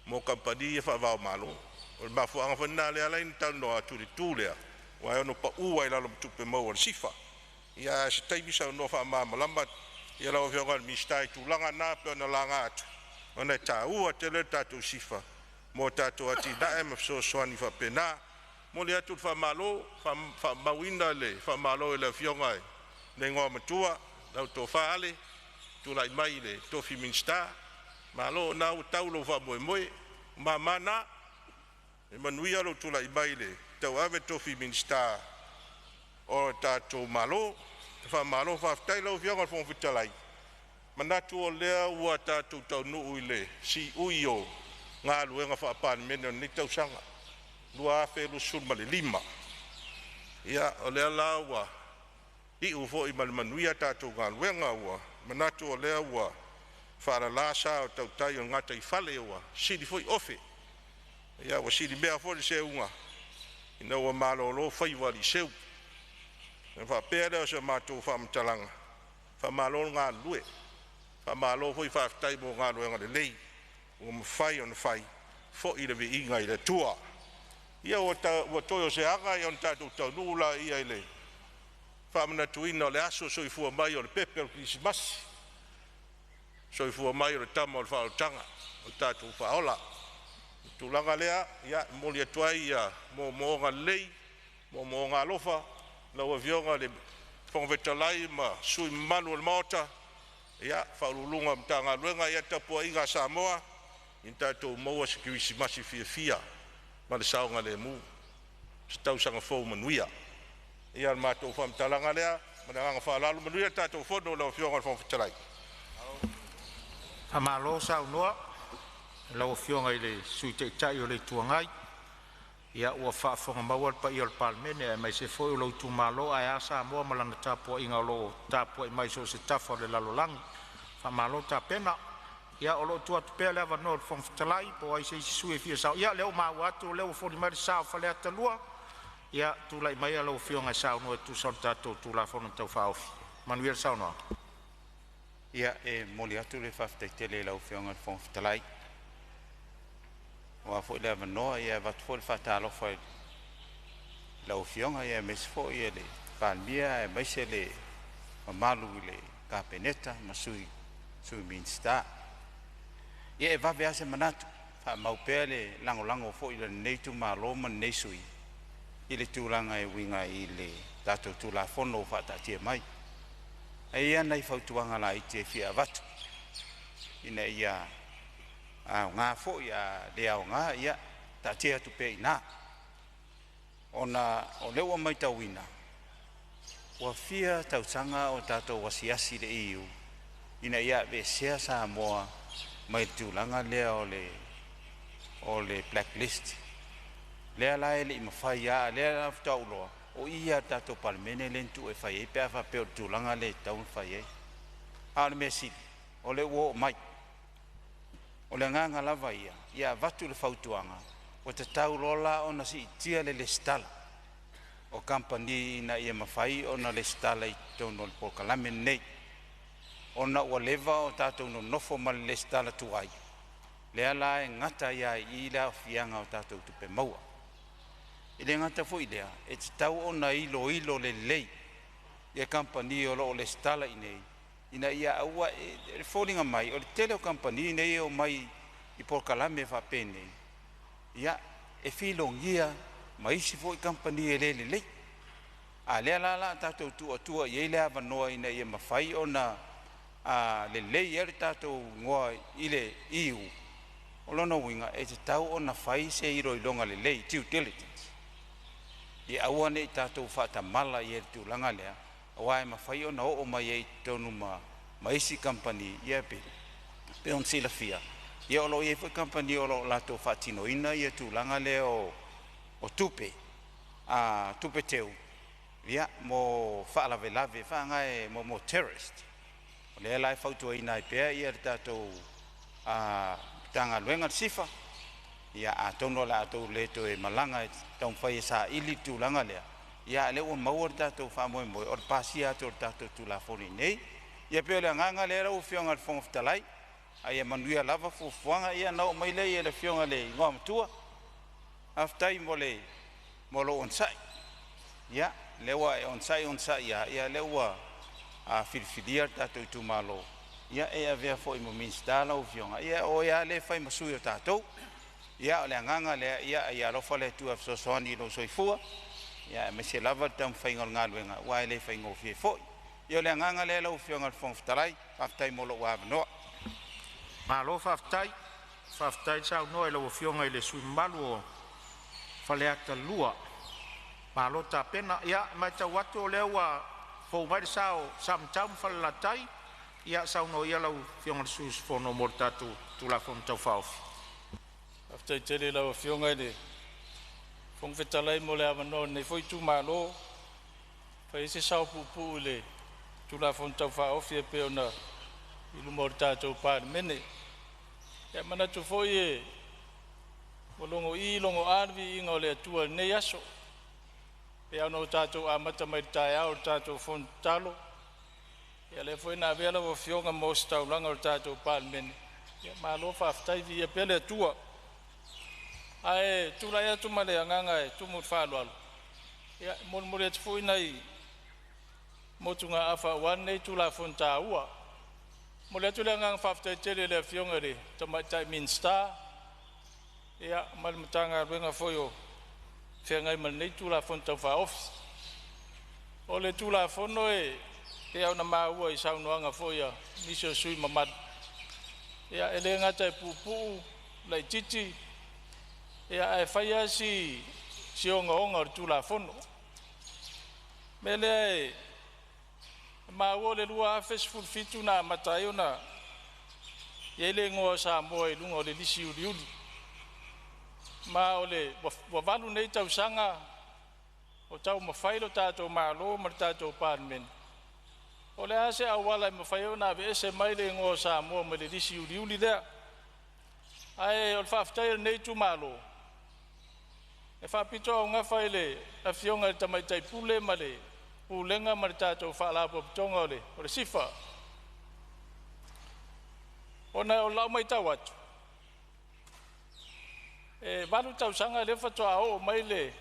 [SPEAKER 5] mo kamupani ia faava-o-Malo. O le mafuaaga foi lena lea e ala ai ona talanoa atu i le itu lea, aua e ono pau ai i lalo ma tupe maua a le SIFA. Ia, a o se taimi saunoa faamalamalama ia lau Afioga i le Minisita i tulaga na pei ona laga atu, ona e taua tele le tatou SIFA mo tatou atinae ma fesoasoani faapena. Momoli atu le faamalo, faamauina le faamalo i le Afioga i le Igoamatua lau Tofa Ale, tulai mai i le tofi Minisita. Malo, o lena ua tau lou faamoemoe, o mama na, e manuia lou tulai mai i le tauave tofi Minisita o le tatou Malo. Faamalo faafetai. Lau Afioga i le Fofoga Fetalai, manatu o lea ua tatou taunuu i le siui o galuega faa-Palemene o lenei tausaga 2025. Ia, o lea la ua iu foi ma le manuia tatou galuega, ua Manatu o lea ua faalala sa o tautai o le gataifale ua sili foi ofe, ua silimea foi le seuga ina ua malolo faiva o aliiseu. Ona faapea lea o se matou faamatalaga, faamalo le galulue, faamalo foi faafetai mo galuega lelei ua mafai ona fai, foi le viiga i le Atua. Ia ua toe o se aga ona tatou taunuu laia i le faamanatuina o le aso soifua mai o le pepe o le Kerisimasi, soifua mai o le Tama o le Faaolataga, o le tatou Faaola. O le tulaga lea e momoli atu ai moomooga lelei, moomooga alofa lau Afioga i le Fofoga Fetalai ma sui usufono mamalu o le Maota, Ofisa Sili o Pulega o Matagaluega. Ia, le tapuaiga a Samoa, ia tatou maua se Kerisimasi fiafia ma le saogalemu, se tausaga fou manuia. Ia, o le matou faamatalaga lea ma le agaga faaaloalo. Manuia le tatou fono lau Afioga i le Fofoga Fetalai.
[SPEAKER 1] Faamalo saunoa i lau Afioga i le Sui Taitai o le Itu Agai. Ia ua faafofoga maua le paia o le Palemene aemaise foi o lou itumalo ae a Samoa ma lana tapuaiga o lo o tapuai mai i so o se tafa o le lalolagi. Faamalo tapena. Ia o lo o tuu atu pea le avanoa i le Fofoga Fetalai po o ai se isi sui usufono e fia saunoa. Ia lea ua maua atu o lea ua foliga mai le sa o Faleata 2. Ia tulai maia lau Afioga e saunoa e tusa o le tatou Tulafono Tau Faaofi. Manuia le saunoaga.
[SPEAKER 6] Ia, e momoli atu le faafetai tele i lau Afioga i le Fofoga Fetalai aua foi le avanoa, e avatu foi le faatalofa i lau Afioga aemaise foi le Palemia aemaise le mamalu i le Kapeneta ma Sui Minisita. Ia e vave lava se manatu e faamau pea le lagolago foi a lenei itumalo ma lenei sui usufono i le tulaga e uiga i le tatou Tulafono ua faataatia mai. Ae i ai lava nai fautuaga laiti e fia avatu ina ia aoga foi, a le aoga, ia taatia atu pea i ina. Ona o lea ua matauina ua fia tausaga o tatou asiasi i le EU ina ia aveesea Samoa mai le tulaga lea o le black list. Lea la e le i mafai lava, a o lea la faatoa ou iloa o i lava i le tatou Palemene lea na tuu e fai ai pe a faapea o le tulaga lea e tatau ona fai ai. A o le mea sili o lea ua oo mai. O le agaga lava ia, ia avatu le fautuaga, ua tatau loa la ona siitia le resitala o kamupani ina ia mafai ona resitala i totonu o le polokalame lenei, ona ua leva o tatou nonofo ma le resitala tuai, lea la e gata ai lava i i le aafiaga o tatou tupe maua. E le gata foi i lea, e tatau ona iloilo lelei kamupani o lo o resitala i inei ina ia aua e foliga mai o le tele o kamupani nei e omai i polokalame faapenei, ia e filogia ma isi foi kamupani e le lelei. A o lea la o le a tatou tuu atua i ai le avanoa ina ia mafai ona lelei ai le tatou igoa i le EU, o lona uiga e tatau ona fai se iloiloga lelei, due diligence, ia aua ne i tatou faatamala i ai i le tulaga lea, aua e mafai ona oo mai ai i totonu ma isi kamupani. Ia pei ona silafia, ia o lo o i ai foi kamupani o lo o latou faatinoina ia tulaga lea o tupe tupe teu ia mo faalavelave faaaoga mo terrorist. O lea la e fautuaina ai pea le tatou Matagaluega o le SIFA, ia atonu o le a outou le toe malaga e taumafai e saili le tulaga lea, a o lea ua maua le tatou faamoemoe o le pasia atu o le tatou Tulafono i inei. Ia pei o le agaga lea lau Afioga i le Fofoga Fetalai, a ia manuia lava fuafuaga. Ia ona oo mai lea i le Afioga i le Igoamatua, faafetai mo lou onosai. Ia, lea ua e onosai onosai lava, ia lea ua filifilia le tatou itumalo, ia e avea foi ma Minisita lau Afioga, ia o oe lava lea e fai ma sui o tatou. Ia o le agaga lea, ia alofa le Atua e fesoasoani i lou soifua, aemaise lava le taumafaiga o le galuega aua e le faigofie foi. Ia o le agaga lea lau Afioga i le Fofoga Fetalai, faafetai mo lou avanoa.
[SPEAKER 1] Malo faafetai, faafetai saunoa i lau Afioga i le sui usufono mamalu o Faleata 2. Malo tapena. Ia, e matau atu o lea ua fou mai le sa o Samatau ma Falelatai. Ia saunoa ia lau Afioga i le sui usufono mo le tatou Tulafono Tau Faaofi.
[SPEAKER 7] Faafetai tele i lau Afioga i le Fofoga Fetalai mo le avanoa o lenei foi itumalo e fai ai se sao puupuu i le Tulafono Tau Faaofi e pei ona i luma o le tatou Palemene. Ia manatu foi e ua logo'i logo'a le viiga o le Atua i lenei aso, pei ona o tatou amata mai i le taeao i le tatou fono tatalo. Ia lea foi na avea lau Afioga ma ositaulaga o le tatou Palemene. Ia malo faafetai, viia pea le Atua. Ae tulai atu ma le agaga e tumu i le faaaloalo, ia e molimoli atu foi nai motugaafa aua lenei Tulafono taua. E momoli atu le agaga faafetai tele i le Afioga i le Tamaitai Minisita ma le Matagaluega foi o feagai ma lenei Tulafono Tau Faaofi. O le Tulafono e pei ona maua i saunoaga foi a nisi o sui usufono mamalu, ia e le gata e puupuu laitiiti, ia ae fai lava si ogaoga o le Tulafono. O le mea lea e maua o le 2017 na amata ai ona i ai le igoa o Samoa i luga o le lisi uliuli. Ma o le ua 8 nei tausaga o taumafai lo tatou Malo ma le tatou Palemene, o le a se auala e mafai ai ona aveese mai le igoa o Samoa mai le lisi uliuli lea. Ae o le faafetai a lenei itumalo, e faapitoaugafa i le Afioga i le Tamaitai Pule ma le Pulega ma le tatou Faalapotopotoga o le SIFA, ona o lau matau atu, e 8 tausaga lea faatoa oo mai le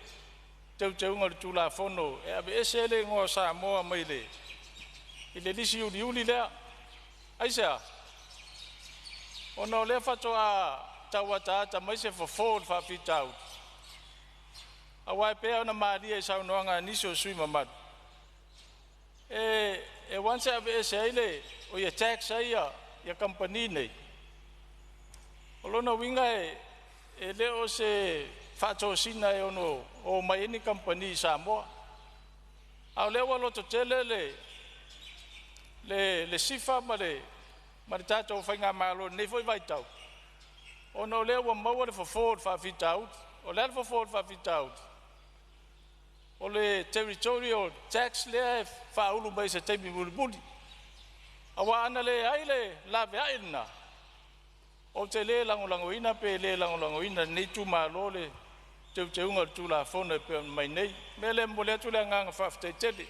[SPEAKER 7] teuteuga o le Tulafono e aveese ai le igoa o Samoa mai le lisi uliuli lea. Aisea? Ona o lea faatoa tau ataata mai se fofo o le faafitauli, aua e pei ona malie i saunoaga a nisi o sui usufono mamalu, e once e aveese ai le, o ia tax ai ia kamupani nei, o lona uiga e le o se faatosina e ono omai ai ni kamupani i Samoa. A o lea ua lototele le SIFA ma le tatou faigamalo i lenei foi vaitau, ona o lea ua maua le fofo o le faafitauli. O le a le fofo o le faafitauli? O le territorial tax lea e faaulu mai i se taimi mulimuli. Aua ana leai le laveai lena, ou te le lagolagoina pe le lagolagoina e lenei itumalo le teuteuga o le Tulafono e pei ona aumai nei. O le mea lea e momoli atu le agaga faafetai tele.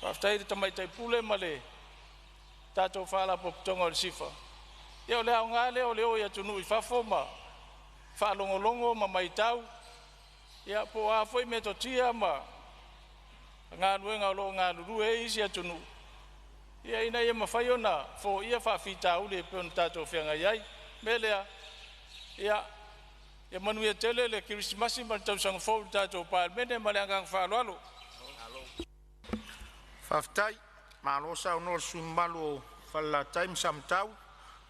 [SPEAKER 7] Faafetai i le Tamaitai Pule ma le tatou Faalapotopotoga o le SIFA. Ia o le aoga lea o le o i atunuu i fafo ma faalogologo ma matau, ia po o a foi metotia ma galuega o lo o galulue ai isi atunuu, ia ina ia mafai ona foia faafitauli e pei ona tatou feagai ai. O le mea lea, ia manuia tele le Kerisimasi ma le tausaga fou i le tatou Palemene ma le agaga faaaloalo.
[SPEAKER 1] Faafetai, malo saunoa i le sui usufono mamalu o Falelatai ma Samatau,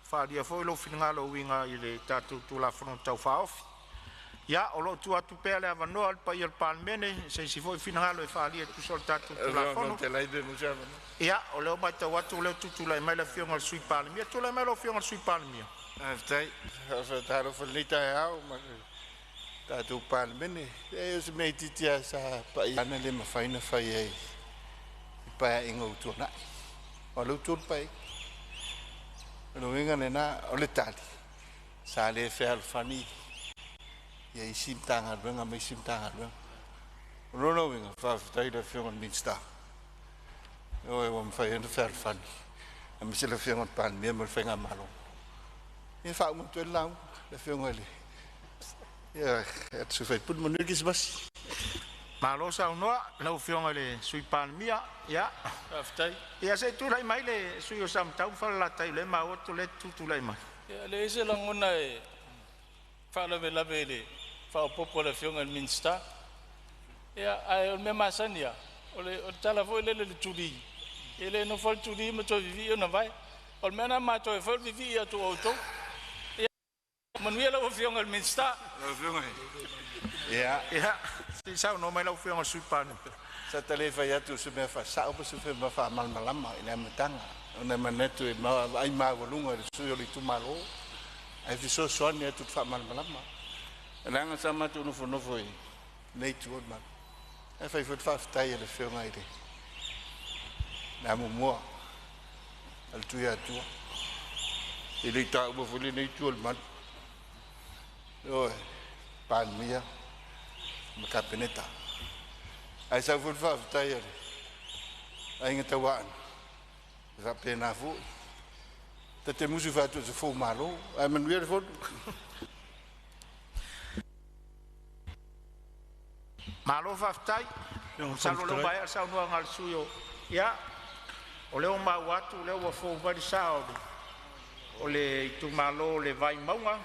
[SPEAKER 1] faaalia foi lou finagalo e uiga i le tatou Tulafono Tau Faaofi. Ia, o lo o tuu atu pea le avanoa i le paia o le Palemene i se isi foi finagalo e faaalia e tusa o le tatou Tulafono. Ia, o lea ua matau atu o lea ua tutulai mai le Afioga i le Sui Palemia. Tulai mai lau Afioga i le Sui Palemia.
[SPEAKER 8] Faafetai. Faatalofa i lenei taeao ma le tatou Palemene. E o se mea itiiti lava sa paia ana le mafai ona fai ai i paeaiga ua tuanai. O lea ua tu le paeaiga. O le uiga lena, o le tali, sa le fealofani ia isi Matagaluega ma isi Matagaluega. O lona uiga, faafetai i le Afioga i le Minisita, o ua mafai ona fealofani, aemaise le Afioga i le Palemia ma le Faigamalo. Ia faauma atu ai le lauga, le Afioga i le sui usufono, manuia le Kerisimasi.
[SPEAKER 1] Malo saunoa lau Afioga i le Sui Palemia. Ia,
[SPEAKER 7] Faafetai.
[SPEAKER 1] Ia se i tulai mai le sui usufono o Samatau ma Falelatai, o lea e maua atu o lea e tutulai mai.
[SPEAKER 7] Ia, e leai se lagona e faalavelave i le faaopoopo a le Afioga i le Minisita. Ia, ae o le mea masani lava, o le tala foi lele i le tuli, e le nofo lava le tuli ma toe vivii ona vae. O le mea lena matou e fai o le vivii atu o outou. Ia manuia lau Afioga i le Minisita.
[SPEAKER 8] Ia,
[SPEAKER 1] Ia, se i saunoa mai lau Afioga i le Sui Palemia.
[SPEAKER 8] Sa ta le fai atu o se mea faasao po o se mea faamalamalama i le amataga, ona e manatu e vaai maualuga i le sui o le itumalo, ae fesoasoani atu i le faamalamalama. Leaga sa matou nofonofo i lenei itu o le malu, ae fai foi le faafetai a le Afioga i le amomua a le Tuiatua. E le i taua foi lenei itu o le malu, ioe, Palemia ma Kapeneta. Ae sau foi le faafetai a le Aiga Tauaana, e faapena foi. Ta te musu fai atu o se fou malo, ae manuia le fono.
[SPEAKER 1] Malo faafetai. Masalo o lea ua maea le saunoaga a le sui usufono o… Ia, o lea ua maua atu o lea ua fou mai le sa o le itumalo o le Vaimauga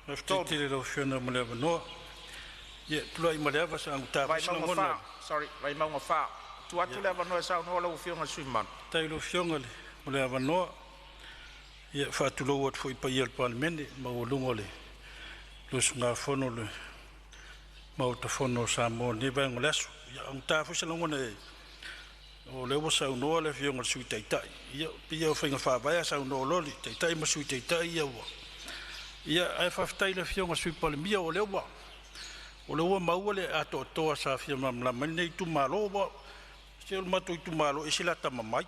[SPEAKER 9] Faafetai
[SPEAKER 1] 3.
[SPEAKER 9] tele i lau Afioga mo le avanoa. Ia, e tulai ma le ava se i augotafe se
[SPEAKER 1] Vaimauga
[SPEAKER 9] lagona.
[SPEAKER 1] 4, sorry, Vaimauga 4. Tuu atu le avanoa e saunoa lau Afioga i le sui usufono mamalu.
[SPEAKER 9] Faafetai i lau Afioga mo le avanoa. Ia, e faatulou atu foi i le paia o le Palemene, le maualuga o le usugafono a le Maota Fono o Samoa i lenei vaega o le aso. Ia, e augata foi se lagona o lea ua saunoa le Afioga i le Sui Taitai. Ia, pei lava o faiga faavae a saunoa loa le Taitai ma le Sui Taitai ia ua… Ia, ae faafetai i le Afioga i le Sui Palemia o lea ua maua le atoatoa sa fia malamalama ai lenei itumalo. Aua se o le matou itumalo e ese le atamamai.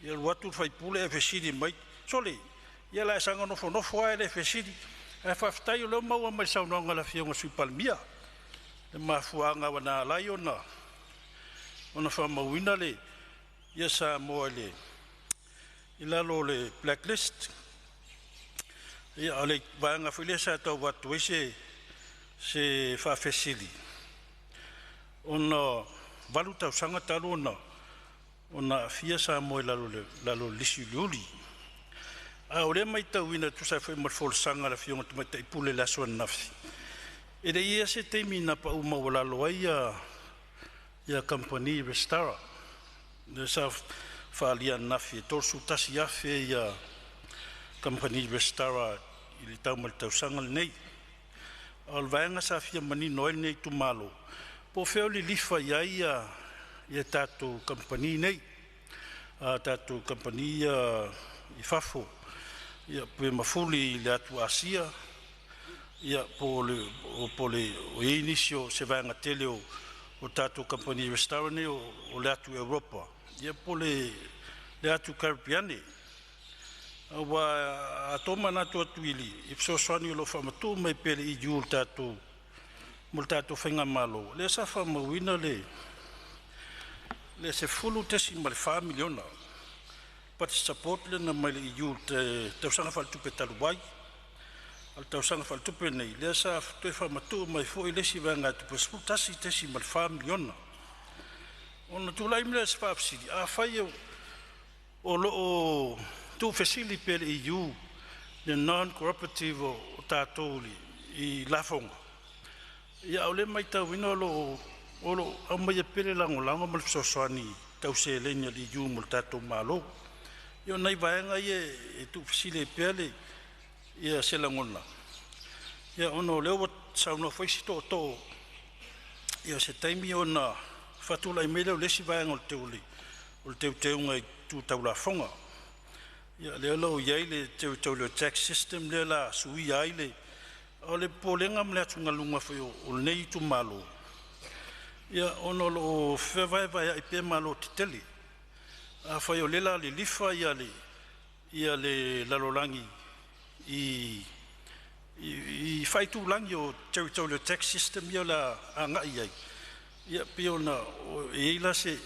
[SPEAKER 9] E alu atu le sui usufono ae fesili mai, “Sole, ia o le a e saga nofonofo lava e le fesili.” Ae faafetai o lea ua maua mai i le saunoaga a le Afioga i le Sui Palemia le mafuaaga ua na ala ai ona faamauina Samoa i lalo o le black list. Ia, o le vaega foi lea sa tau avatu ai se faafesili, ona e 8 tausaga talu ona aafia Samoa i lalo o le lisi uliuli. A o lea e matauina e tusa ai foi ma le folasaga a le Afioga i le Tamaitai Pule i le aso ananafi, e le i i ai se taimi na pau maualalo ai kamupani resitala. Lea sa faaalia ananafi e 31,000 kamupani resitala i le tau mai le tausaga lenei. A o le vaega sa fia manino ai lenei itumalo, po o fea o lilifa i ai ia tatou kamupani nei, a tatou kamupani ia i fafo, ia pe mafuli i le atu Asia, ia po o i ai nisi o se vaega tele o tatou kamupani resitala nei o le atu Europa, ia po o le atu Karepeane. Aua a tomanatu atu i fesoasoani o lo o faamatuu mai pea e le EU i le tatou mo le tatou faigamalo, lea sa faamauina le $10.4 miliona budget support lea na aumai le EU i le tausaga faaletupe talu ai. A o le tausaga faaletupe lenei, lea sa toe faamatuu mai foi le isi vaegatupe e $11.4 miliona. Ona tulai mai lea o se faafesili, afai o lo o tuufesili pea e le EU le non cooperative o tatou i lafoga, a o lea e matauina o lo o aumaia pea le lagolago ma le fesoasoani tau seleni a le EU mo le tatou Malo. Ia o nai vaega ia e tuufesili ai pea se lagona, ona o lea ua saunoa foi isi tootoo, ia o se taimi ona faatulai mai lea o le isi vaega o le teuteuga i le tau lafoga. Ia lea o lo o i ai le territorial tax system lea o le a suia ai le… O le popolega ma le atugaluga foi o lenei itumalo, ona o lo o fevaevaeai pea malo tetele. Afai o lea o le a lilifa le lalolagi i faaitulagi o territorial tax system ia o le a agai i ai, ia pei ona e i ai la se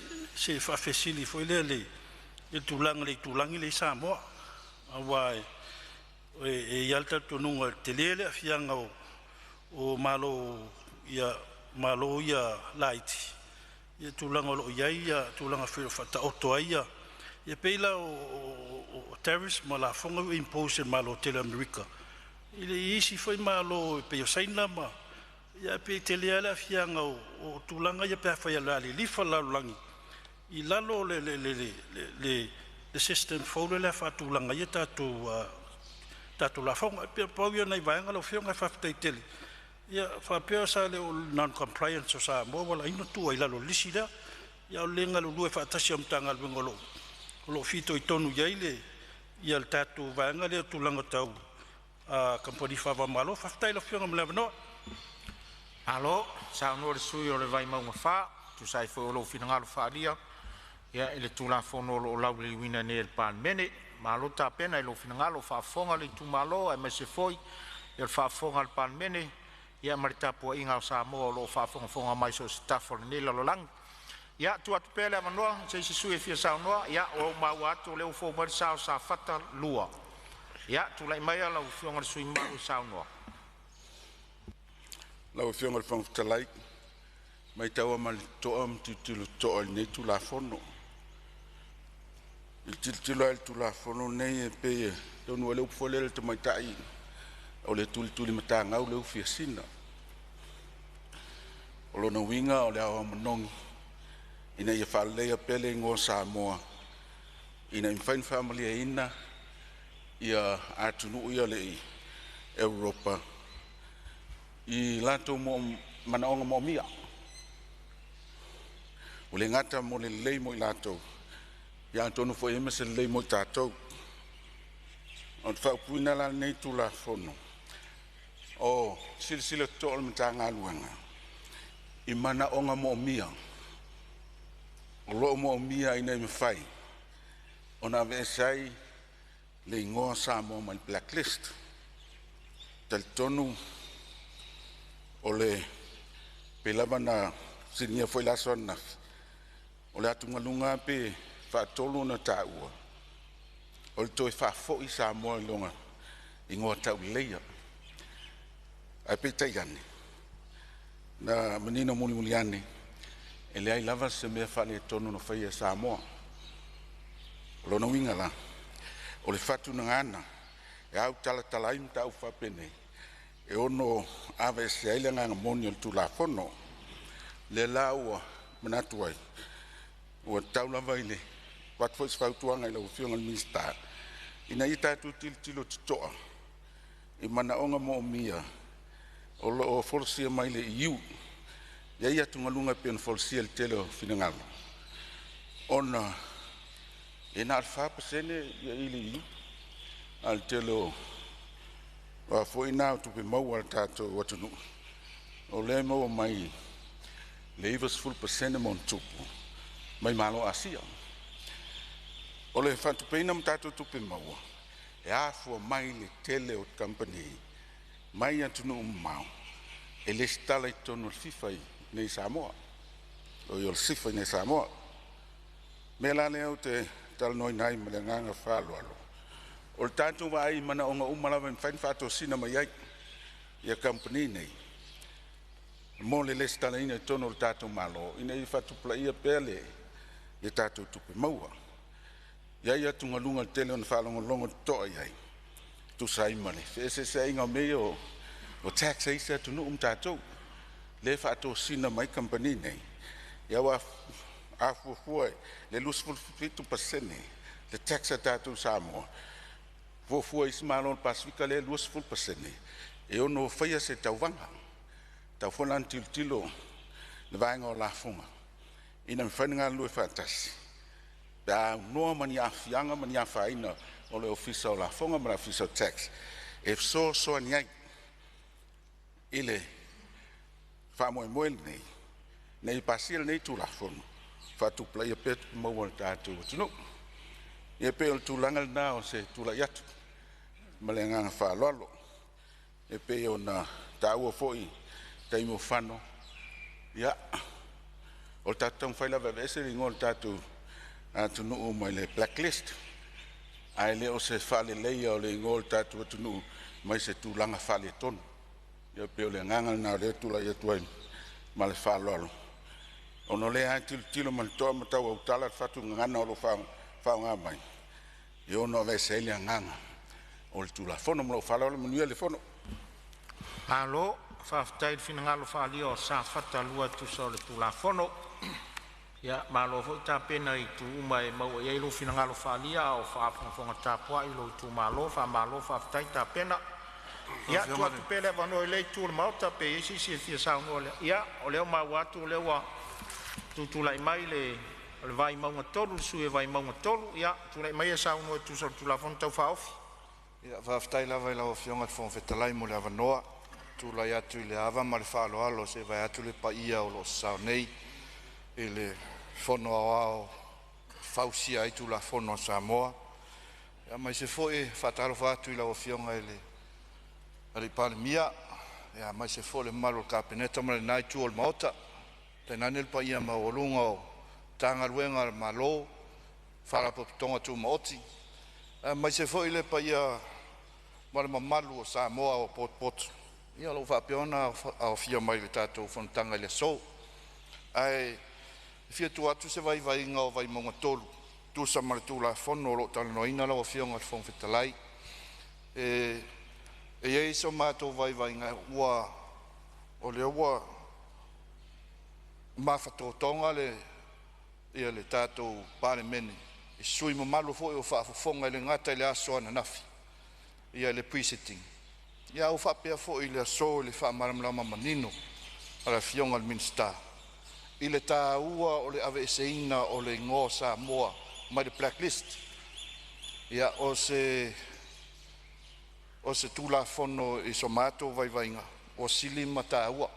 [SPEAKER 9] faafesili foi lea i le tulaga i le itulagi lea e i ai Samoa, aua e i ai lava le talitonuga e tele le aafiaga o Malo ia laiti i le tulaga o lo o i ai tulaga foi o lo o faataoto ai ia pei la o tariffs ma lafoga ua impose e le Malo tele o Amerika i isi foi malo e pei o Saina ma ia ae pei e tele lava le aafiaga o tulaga ia pe afai o le a lilifa le lalolagi i lalo o le system fou lea o le a faatulaga ai tatou lafoga. E pei na pau ia o nai vaega lau Afioga ae faafetai tele. Ia faapea sa le o non compliance o Samoa ua ala ai ona tuu ai i lalo o le lisi lea, a o le le galulue faatasi o Matagaluega o lo o fitoitonu i ai le tatou vaega lea o tulaga tau kamupani faava-o-Malo. Faafetai i lau Afioga mo le avanoa.
[SPEAKER 1] Malo saunoa i le sui usufono mo Vaimauga 4 e tusa ai foi o lou finagalo faaalia ia i le Tulafono o lo o lauliliuina nei e le Palemene. Malo tapena i lou finagalo, faafofoga le itumalo aemaise foi le faafofoga a le Palemene ia ma le tapuaiga a Samoa o lo o faafogafoga mai i so o se tafa o lenei lalolagi. Ia, tuu atu pea le avanoa i se isi sui usufono e fia saunoa. Ia, ua ou maua atu o lea ua fou mai le sa o Safata 2. Ia, tulai maia lau Afioga i le sui usufono mamalu e saunoa.
[SPEAKER 8] Lau Afioga i le Fofoga Fetalai, e matau lava ma le totoa ma tilotilo totoa i lenei Tulafono. I le tilotilo lava i le Tulafono lenei e pei e taunuu ai le upu foi lea i le tamaitai o le tulitulimatagau le ufi a Sina. O lona uiga o le ao manogi ina ia faaleleia pea le igoa o Samoa ina ia mafai ona faamalieina ia atunuu ia o le Europa i latou manaoga moomia. Ua le gata mo le lelei mo i latou, ia atonu foi e i ai ma se lelei mo i tatou. O le faaupuina la o lenei Tulafono, o silasila totoa le Matagaluega i manaoga moomia o lo o moomia ina ia mafai ona aveese ai le igoa o Samoa mai le black list. E talitonu o le pei lava ona fesiligia foi i le aso ananafi, o le atugaluga lava pe faatolu ona taua, o le toe faafoi Samoa i lona igoa tauleleia. Ae peitai ane, na manino mulimuli ane, e leai lava se mea faaletonu na faia e Samoa. O lona uiga la, o le faatunagana e autalatala ai mataupu faapenei e ono aveesea ai le agaga moni o le Tulafono. Lea la ua manatu ai, ua tatau lava i le avatu foi o se fautuaga i lau Afioga i le Minisita ina ia tatou tilotilo totoa i manaoga moomia o lo o folasia mai le EU. E i ai atugaluga e pei ona folasia i le tele o finagalo ona e na o le 4% i le EU, a o le tele o a foi na o tupe maua a le tatou atunuu o lea e maua mai le 90% ma ona tupu mai Malo o Asia. O le faatupeina ma tatou tupe maua e afua mai le tele o kamupani mai atunuu mamao e lesitala i totonu o le FIFA i inei i Samoa, o le SIFA i inei i Samoa. O le mea la lea ou te talanoaina ai ma le agaga faaaloalo, o le tatou vaai i manaoga uma lava e mafai ona faatosina mai ai ia kamupani nei mo le resitalaina i totonu o le tatou Malo ina ia faatupulaia pea le tatou tupe maua. E i ai atugaluga i le tele ona faalogologo totoa i ai e tusa ai ma le feeseeseaiga o mea ia o tax a isi atunuu ma tatou lea e faatosina mai kamupani nei, ia aua a fuafua i le 27% le tax a tatou i Samoa, fuafua e isi Malo o le Pasefika lea e 20%, e ono faia se tauvaga. E tatau foi la ona tilotilo le vaega o lafoga ina ia mafai ona galulue faatasi pe a aunoa ma ni aafiaga ma ni afaina o le Ofisa o Lafoga ma le Ofisa o Tax e fesoasoani ai i le faamoemoe lenei ina ia pasia lenei Tulafono e faatupulaia pea tupe maua a le tatou atunuu. Ia pei o le tulaga lena o se tulai atu ma le agaga faaaloalo. E pei ona taua foi i le taimi ua fano, ia o le tatou taumafai lava e aveese le igoa o le tatou atunuu mai le black list, ae le o se faaleleia o le igoa o le tatou atunuu mai se tulaga faaletonu. Ia pei o le agaga lena o lea e tulai atu ai ma le faaaloalo, ona o lea lava e tilotilo ma le totoa ma tau autala le faatuganaga o lo o faaaoga mai e ono aveese ai le agaga o le Tulafono. Ma lou faaaloalo, manuia le fono.
[SPEAKER 1] Malo faafetai i le finagalo faaalia o Safata 2 e tusa o le Tulafono. Ia malo foi tapena i itu uma e maua i ai lou finagalo faaalia a o faafogafoga tapuai lou itumalo. Faamalo faafetai tapena.
[SPEAKER 4] Lau
[SPEAKER 1] Ia, tuu
[SPEAKER 4] Afioga i
[SPEAKER 1] atu
[SPEAKER 4] le
[SPEAKER 1] pea le avanoa i lea itu o le Maota pe i ai se isi e fia saunoa i le… Ia, o lea ua maua atu o lea ua tutulai mai le o le Vaimauga 3, le sui usufono o Vaimauga 3. Ia, tulai maia e saunoa e tusa o le Tulafono Tau Faaofi.
[SPEAKER 4] Ia, faafetai lava i lau Afioga i le Fofoga Fetalai mo le avanoa. E tulai atu i le ava ma le faaaloalo se i vaeatu le paia o lo o sasao nei i le Fono Aoao fausia ai Tulafono a Samoa. Ia aemaise foi e faatalofa atu i lau Afioga i le Alii Palemia, ia aemaise foi le mamalu o le Kapeneta ma lena itu o le Maota, tainane le paia maualuga o Matagaluega a le Malo, Faalapotopotoga Tumaoti, aemaise foi le paia ma le mamalu o Samoa ua potopoto ia o lo o faapea ona aofia mai i le tatou fonotaga i le aso. Ae fia tuu atu se vaivaiga o Vaimauga 3 e tusa ma le Tulafono o lo o talanoaina lau Afioga i le Fofoga Fetalai. E i ai so matou vaivaiga ua o lea ua mafatotoga le tatou Palemene i sui usufono mamalu foi o faafofoga, e le gata i le aso ananafi i le pre-sitting, ae ua faapea foi i le aso i le faamalamalama manino a le Afioga i le Minisita i le taua o le aveeseina o le igoa o Samoa mai le black list. Ia o se Tulafono i so matou vaivaiga ua sili ma taua,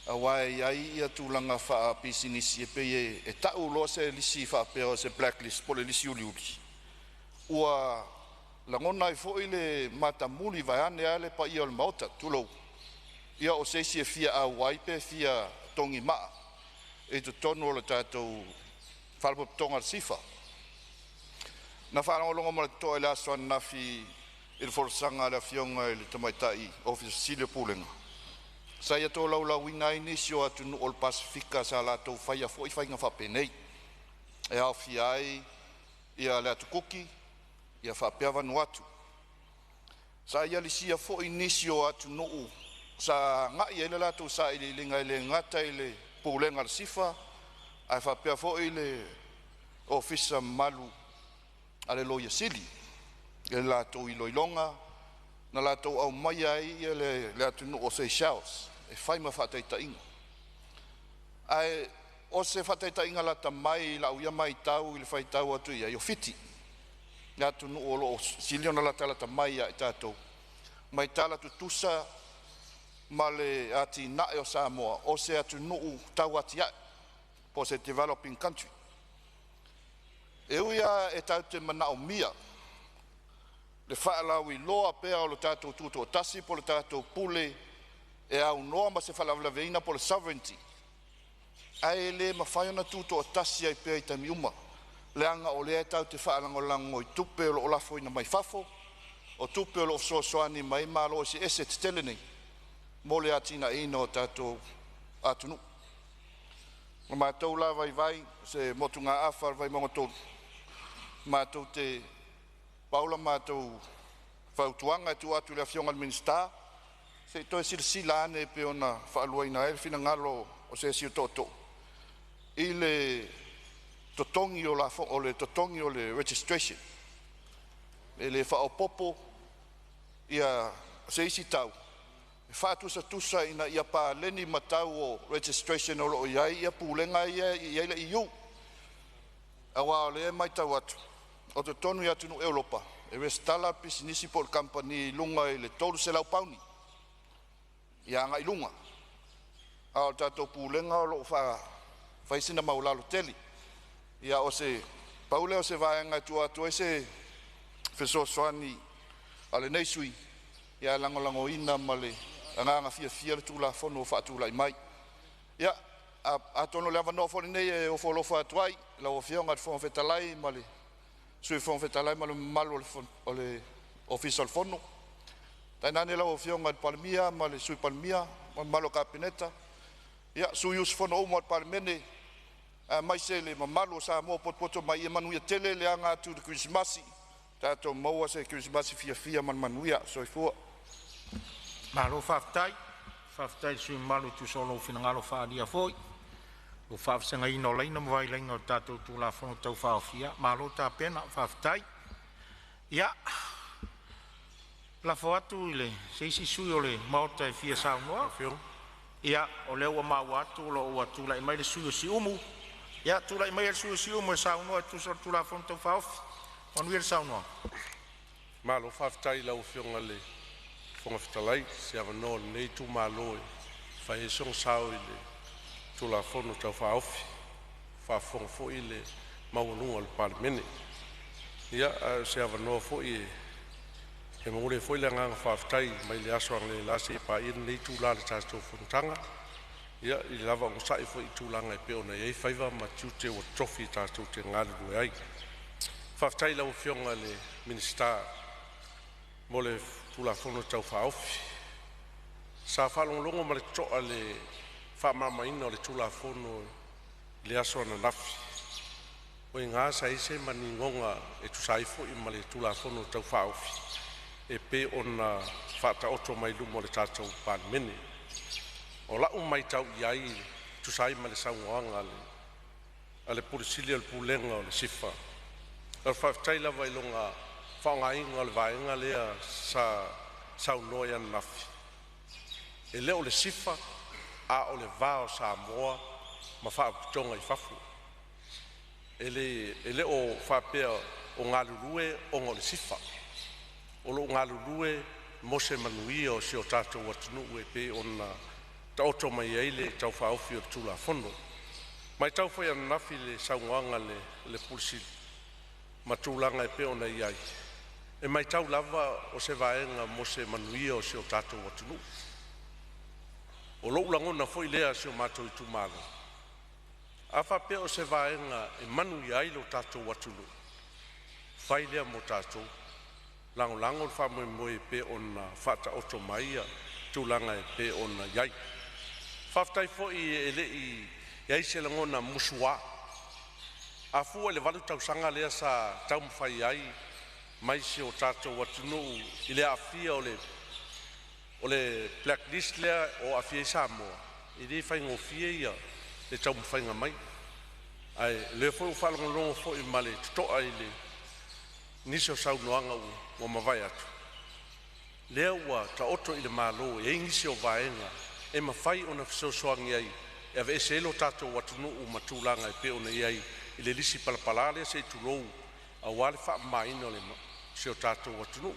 [SPEAKER 4] aua e i ai ia tulaga faapisinisi e pei e tau loa se lisi faapea o se black list po o le lisi uliuli, ua lagona ai foi le matamuli vaeane lava le paia o le Maota, tulou, ia o se isi e fia auai pe fia togimaa i totonu o le tatou Faalapotopotoga o le SIFA. Na faalogologo ma le totoa i le aso ananafi i le folasaga a le Afioga i le Tamaitai Ofisa Sili o Pulega sa ia tolaulauina ai nisi o atunuu o le Pasefika sa latou faia foi faiga faapenei, e aofia ai ia le Atu Kuki ia faapea Vanuatu. Sa ia lisia foi nisi o atunuu sa agai ai le latou sailiiliga, e le gata i le Pulega a le SIFA ae faapea foi le Ofisa mamalu a le Loia Sili i le latou iloiloga na latou aumaia ai le atunuu o Seychelles e fai ma faataitaiga. Ae o se faataitaiga lata mai i lau ia matau i le faitau atu i ai, o Fiti, le atunuu o lo o sili ona latalata mai ia i tatou, ma tala tutusa ma le atinae o Samoa, o se atunuu tau atiae po o se developing country. E ui lava e tatou te manaomia le faalauiloa pea o le tatou tutoatasi po o le tatou pule e aunoa ma se faalavelaveina po o le sovereignty, ae le mafai ona tutoatasi ai pea i taimi uma, leaga o lea tatou te faalagolago i tupe o lo o lafoina mai fafo, o tupe o lo o fesoasoani mai ai Malo eseese tetele nei mo le atinaeina o tatou atunuu. O matou la vaivai, se motugaafa a le Vaimauga 3, matou te pau la matou fautuaga e tuu atu i le Afioga i le Minisita, se i toe silasila ane pei ona faaluaina ai le finagalo o se isi o tootoo i le totogi o lafo, o le totogi o le registration, e le faaopoopo ia se isi tau e faatusatusa ina ia paleni ma tau o registration o lo o i ai ia pulega ia e i ai le EU. Aua o lea e matau atu o totonu i atunuu Europa e resitala pisinisi po o le kamupani i luga i le 300 pauni ia agai i luga, a o le tatou pulega o lo o fai sina maualalo tele. Ia o se pau lea o se vaega e tuu atu ai se fesoasoani a lenei sui usufono, ia lagolagoina ma le agaga fiafia le Tulafono ua faatulai mai. Ia atonu o le avanoa foi lenei e ofo alofa atu ai i lau Afioga i le Fofoga Fetalai ma le Sui Fofoga Fetalai ma le mamalu o le Ofisa o le Fono, tainane lau Afioga i le Palemia ma le Sui Palemia ma le mamalu o le Kapeneta, ia sui usufono uma o le Palemene, aemaise le mamalu o Samoa potopoto mai, ia manuia tele le aga atu i le Kerisimasi, tatou maua se Kerisimasi fiafia ma le manuia. Soifua.
[SPEAKER 1] Malo faafetai, faafetai i le sui usufono mamalu e tusa o lou finagalo faaalia foi, ua faavasegaina o laina ma vailaina o le tatou Tulafono Tau Faaofi. Ia malo tapena, faafetai. Ia, lafo atu i se isi sui usufono o le Maota e fia saunoa. Ia, o lea ua maua atu o lo o ua tulai mai le sui usufono o Siumu. Ia, tulai maia le sui usufono o Siumu e saunoa e tusa o le Tulafono Tau Faaofi. Manuia le saunoaga.
[SPEAKER 5] Malo faafetai i lau Afioga i le Fofoga Fetalai i se avanoa o lenei itumalo e fai ai sona sao i le Tulafono Tau Faaofi. Ua faafofoga foi le
[SPEAKER 10] maualuga o le Palemene. Ia, a o se avanoa foi e e momoli ai foi le agaga faafetai mai le aso analeila seia paia lenei itula o le tatou fonotaga, ia, i le lava onosai foi i tulaga e pei ona i ai faiva ma tiute ua totofi tatou te galulue ai. Faafetai i lau Afioga i le Minisita mo le Tulafono Tau Faaofi. Sa faalogologo ma le totoa i le faamalamalamaina o le Tulafono i le aso ananafi, o i ina sa i ai se maninoga e tusa ai foi ma le Tulafono Tau Faaofi e pei ona faataoto mai luma o le tatou Palemene. O lau matau i ai e tusa ai ma le saunoaga a le Ofisa Sili o le Pulega o le SIFA, o le faafetai lava i lona faaaogaina o le vaega lea sa saunoa ai ananafi, e le o le SIFA a o le va o Samoa ma faalapotopotoga i fafo. E le o faapea o galulue ona o le SIFA, o lo o galulue mo se manuia o si o tatou atunuu e pei ona taoto mai ai le Tau Faaofi o le Tulafono. E matau foi ananafi i le saunoaga a le Ofisa Sili ma tulaga e pei ona i ai, e matau lava o se vaega mo se manuia o si o tatou atunuu. O lou lagona foi lea i si o matou itumalo, a faapea o se vaega e manuia ai lo tatou atunuu, fai lea mo tatou, lagolago le faamoemoe e pei ona faataoto mai tulaga e pei ona i ai. Faafetai foi e le i i ai se lagona musua. A fua i le 8 tausaga lea sa taumafai ai mai si o tatou atunuu i le aafia o le blacklist lea o aafia ai Samoa, e le faigofie ia le taumafaiga mai. Ae o lea foi ua faalogologo foi ma le totoa i nisi o saunoaga ua mavae atu, lea ua taoto i le Malo e i ai nisi o vaega e mafai ona fesoasoani ai e aveese ai lo tatou atunuu ma tulaga e pei ona i ai i le lisi palapala lea se i tulou aua le faamamaina o si o tatou atunuu.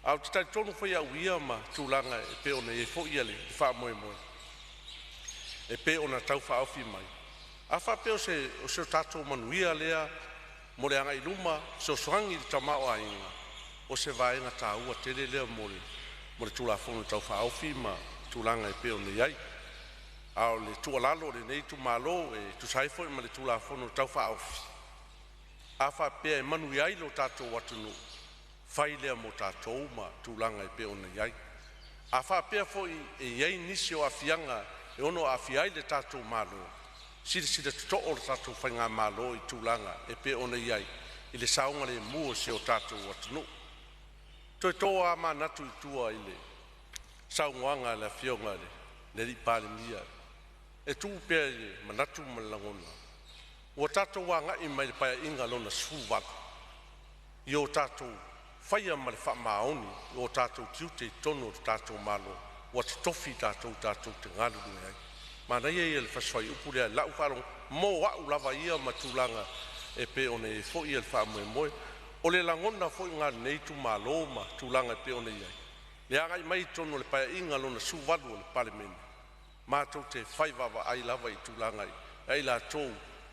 [SPEAKER 10] Ae ou te talitonu foi au ia ma tulaga e pei ona i ai foi le faamoemoe e pei ona tau faaofi mai. A faapea o se tatou manuia lea mo le agai i luma, fesoasoani i le tamaoaiga, o se vaega taua tele lea mo le Tulafono Tau Faaofi ma tulaga e pei ona i ai. A o le tuualalo a lenei itumalo e tusa ai foi ma le Tulafono Tau Faaofi, a faapea e manuia ai lo tatou atunuu, fai lea mo tatou ma tulaga e pei ona i ai. A faapea foi e i ai nisi o aafiaga e ono aafia ai le tatou Malo, silasila totoa le tatou faigamalo i tulaga e pei ona i ai i le saogalemu o si o tatou atunuu. Toe to lava manatu i tua i le saunoaga a le Afioga i le Palemia e tuu pea i le manatu ma le lagona, ua tatou agai mai i le Paeaiga Lona XVIII i o tatou faia ma le faamaoni o tatou tiute i totonu o le tatou Malo ua totofi i tatou tatou te galulue ai. Manaia ia o le fasi fuaiupu lea i lau faalogo mo au lava ia ma tulaga e pei ona i ai foi le faamoemoe. O le lagona foi lena o lenei itumalo ma tulaga e pei ona i ai le agai mai i totonu o le Paeaiga Lona XVIII o le Palemene, matou te fai vaavaai lava i tulaga ia i latou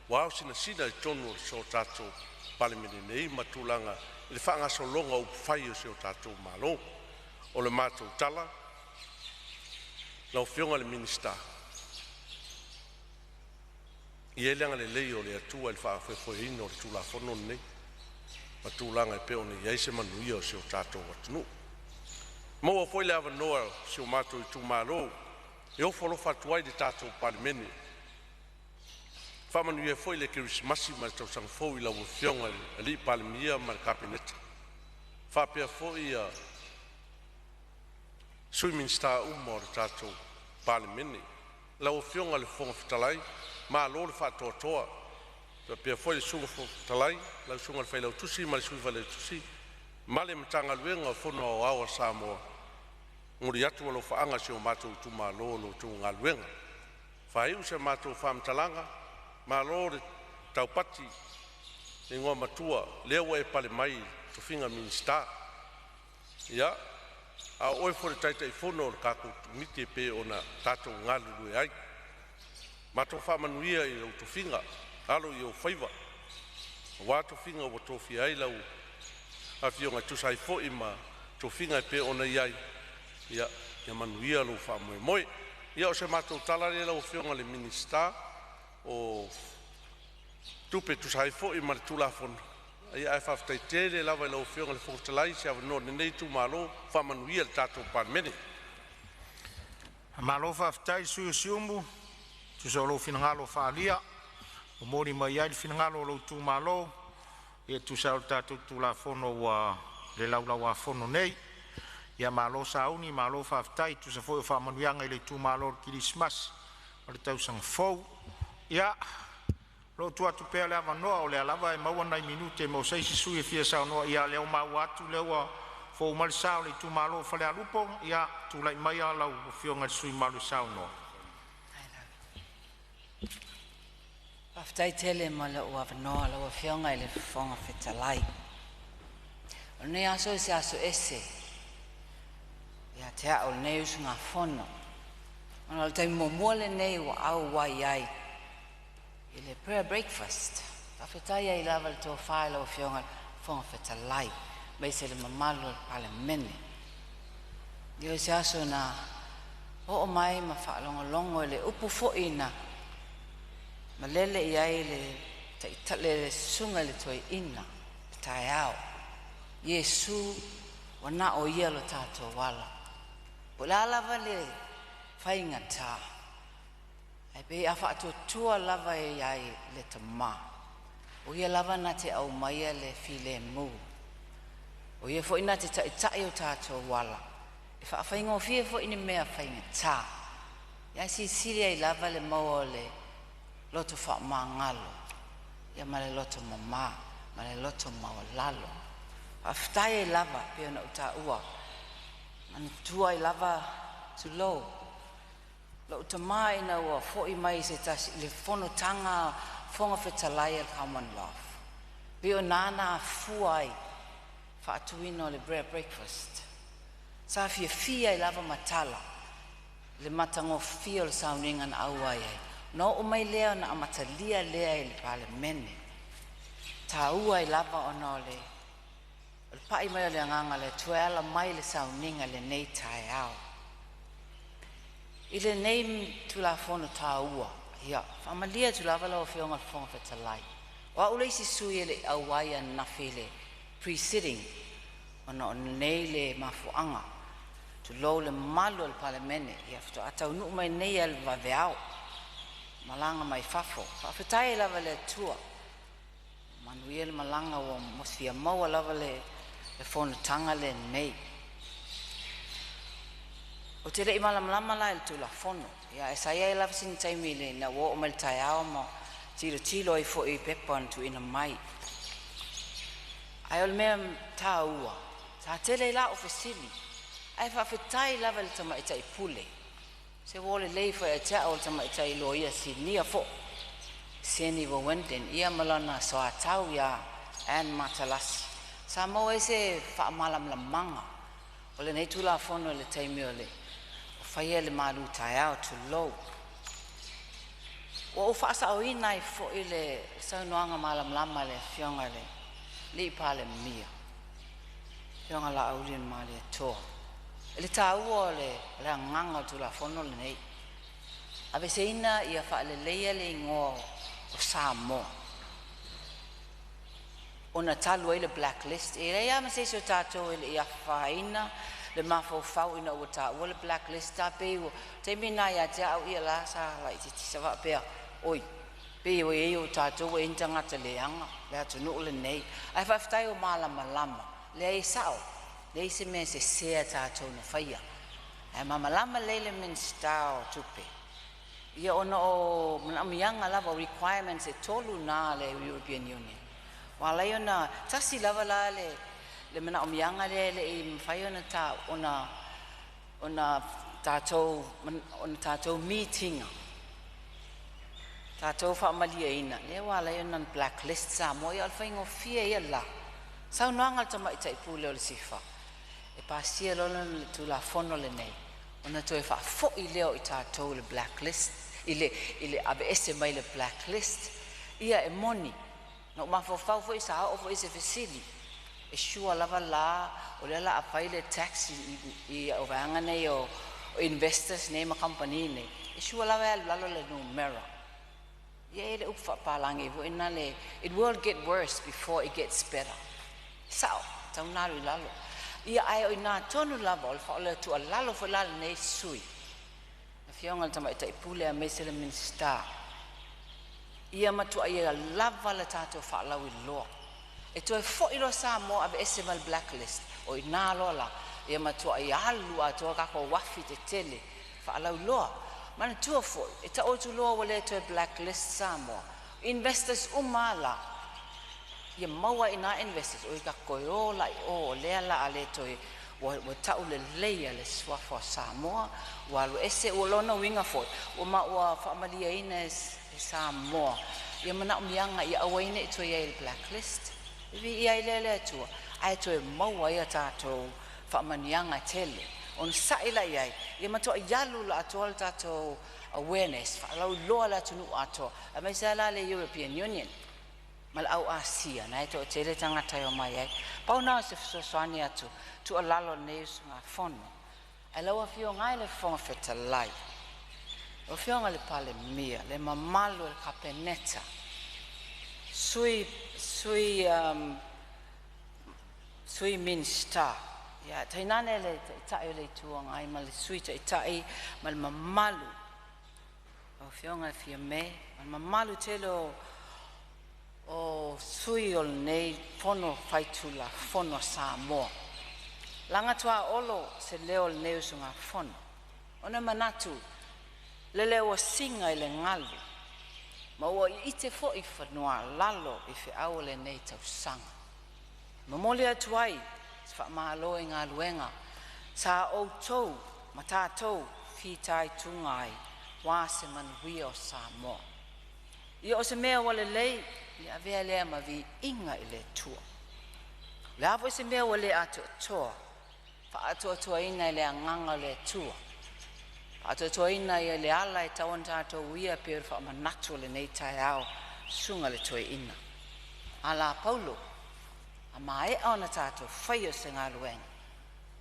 [SPEAKER 10] ua ao sinasina i totonu o le tatou Palemene nei ma tulaga i le faagasologa o upufai o si o tatou Malo. O le matou tala, lau Afioga i le Minisita, ia i ai le agalelei o le Atua i le faafoefoeina o le Tulafono lenei ma tulaga e pei ona i ai se manuia o si o tatou atunuu. Maua foi le avanoa o si o matou itumalo e ofo alofa atu ai i le tatou Palemene, faamanuia foi le Kerisimasi ma le Tausaga Fou i lau Afioga i le Palemia ma le Kapeneta, faapea foi Sui Minisita uma o le tatou Palemene. Lau Afioga i le Fofoga Fetalai, malo le faatoatoa, faapea foi le Sui Fofoga Fetalai, lau Susuga i le Failautusi ma le Sui Failautusi ma le Matagaluega o le Fono Aoao a Samoa. E momoli atu alofaaga i si o matou itumalo i la outou galuega. Faaiu se matou faamatalaga, malo le taupati i le igoamatua, lea ua e pale mai i le tofiga Minisita. Ia, a o oe foi o le Taitaifono o le tatou Komiti e pei ona tatou galulue ai. Matou faamanuia i lou tofiga, alo i ou faiva. Auā tofiga ua tofia ai lau Afioga e tusa ai foi ma tofiga e pei ona i ai, ia manuia lou faamoemoe. Ia o se matou tala lea lau Afioga i le Minisita o Tupe e tusa ai foi ma le Tulafono, ae faafetai tele lava i lau Afioga i le Fofoga Fetalai i se avanoa o lenei itumalo. Faamanuia i le tatou Palemene.
[SPEAKER 1] Malo faafetai i le sui usufono o Siumu, e tusa o lou finagalo faaalia ua momoli mai ai le finagalo o lou itumalo e tusa ai o le tatou Tulafono ua i le Laulau-a-Fono nei. Ia malo sauni, malo faafetai e tusa foi o faamanuiaga i le itumalo i le Kerisimasi ma le Tausaga Fou. Ia, o lo o tuu atu pea le avanoa o lea lava e maua nai minute mo se isi sui usufono e fia saunoa. Ia lea ua maua atu o lea ua fou mai le sa o le itumalo o Falealupo. Ia tulai maia lau Afioga i le sui usufono mamalu e saunoa.
[SPEAKER 11] Faafetai tele mo lou avanoa lau Afioga i le Fofoga Fetalai. O lenei aso o se aso ese ia te au o lenei usugafono, ona o le taimi muamua lenei ua auai ai i le prayer breakfast. Faafetai ai lava i le tofa i lau Afioga i le Fofoga Fetalai aemaise le mamalu o le Palemene. Ia o se aso na oo mai ma faalogologo i le upu foi na malele i ai le taitai le susuga i le toeaina le taeao. Iesu ua na o ia lo tatou ala. Po o le a lava le faigata, ae pei a faatuatua lava i ai le Tamā, o ia lava na te aumaia le filemu. O ia foi na te taitai o tatou ala, e faafaigofie foi ni mea faigata. Ae silisili ai lava le maua o le loto faamagalo, ia ma le loto mama, ma le loto maualalo. Faafetai ai lava pei ona ou taua, manatua ai lava, tulou, lou tama ina ua foi mai se tasi i le fonotaga Fofoga Fetalai a le Commonwealth, pei o na afua ai faatuina o le prayer breakfast. Sa fiafia ai lava matala i le matagofie o le sauniga na auai ai. Ona oo mai lea ona amatalia lea i le Palemene. Taua ai lava ona o le pai mai o le agaga o le Atua e ala mai le sauniga i lenei taeao. I lenei Tulafono taua, ia faamalie atu lava lau Afioga i le Fofoga Fetalai, o au le isi sui e le i auai ananafi i le pre-sitting ona o lenei le mafuaaga. Tulou le mamalu o le Palemene, ia faatoa taunuu mai nei lava i le vaveao, malaga mai fafo. Faafetai ai lava i le Atua, manuia le malaga ua fia maua lava le fonotaga lenei. Ou te le i malamalama la i le Tulafono, ia ae sa i ai lava sina taimi ina ua oo mai le taeao ma tilotilo ai foi i pepa na tuuina mai. Ae o le mea taua, sa tele ai la o fesili, ae faafetai lava i le tamaitai pule. Se ua lelei foi ia te au o le tamaitai loia sinia foi, Seni Wendin, ia ma lana soatau ia Anne Matalasi. Sa maua ai se faamalamalamaga o lenei Tulafono i le taimi o le o faia le malu taeao, tulou. Ua ou faasaoina ai foi le saunoaga malamalama a le Afioga i le Alii Palemia, Afioga Laaulialemalietoa, i le taua o le agaga o le Tulafono lenei, aveeseina ia faaleleia le igoa o Samoa ona talu ai le blacklist. E leai lava ma se isi o tatou e le i afaina le mafaufau ina ua taua le blacklist, a pei ua taimi na ia te au ia la sa laitiiti sa faapea, oi, pei ua i ai o tatou ua i ai ni tagata leaga le atunuu lenei. Ae faafetai ua malamalama, leai e sao, leai se mea sese a tatou na faia. Ae malamalama lelei le Minisita o Tupe, ia ona o manaomiaga lava o requirements e tolu na a le European Union. Ua ala ai ona tasi lava la le manaomiaga lea e le i mafai ona ta ona ona tatou ona tatou meet ina tatou faamalieina lea ua ala ai ona blacklist Samoa. Ia o le faigofie ia la saunoaga a le tamaitai pule o le SIFA e pasia loa le Tulafono lenei ona toe faafoi lea o i tatou i le blacklist, i le aveese mai le blacklist. Ia e moni. Na ou mafaufau foi sa oo foi se fesili, e sure lava la o lea o le a fai le tax i vaega nei o investors nei ma kamupani nei, e sure lava e alu i lalo le numera. Ia e i ai le upu faapapalagi foi lea, it will get worse before it gets better. E sao, e tatau ona alu i lalo. Ia ae o i ina tonu lava o le tuualalo foi la a lenei sui usufono, le Afioga i le Tamaitai Pule aemaise le Minisita, ia matuai lava le tatou faalauiloa. E toe foi loa Samoa aveese mai le blacklist, o i ina loa la ia matuai alu atoa tatou uafi tetele faalauiloa. Manatua foi, e taoto loa ua le toe blacklist Samoa, investors uma lava la ia maua ai i ina investors o ia tatou toe o la i o, o lea o le a le toe ua tauleleia le suafa o Samoa ua alu ese. O lona uiga foi ua faamalieina e Samoa ia manaomiaga ia aua ai ne i toe i ai i le blacklist. E viia ai lea i le Atua ae toe maua ai a tatou faamanuiaga e tele. Ona sa'i la i ai ia matuai alu atoa le tatou awareness faalauiloa le atunuu atoa aemaise lava la le European Union ma le au Asia na e toatele tagata e omai ai. Pau na o se fesoasoani atu tuualalo a lenei usugafono. Ae lau Afioga e i le Fofoga Fetalai, lau Afioga i le Palemia, le mamalu o le Kapeneta, sui Minisita, ia tainane le Taitai o le Itu Agai ma le Sui Taitai ma le mamalu lau Afioga Fiame ma le mamalu tele o sui o lenei Fono Faitulafono a Samoa. Laga tuaolo se leo o lenei usugafono ona e manatu lele ua siga i le galu ma ua iite foi i fanua-a-lalo i feau o lenei tausaga. E momoli atu ai se faamalo i galuega sa outou ma tatou fitaituga ai aua se manuia o Samoa. Ia o se mea ua lelei, ia avea lea ma viiga i le Atua. O le a foi se mea ua le atoatoa, faaatoatoaina e le agaga o le Atua, faaatoatoaina i le ala e tatau ona tatou uia pei o le faamanatu o lenei taeao, susuga i le toeaina. A la Paulo, a maea ona tatou faia o se galuega,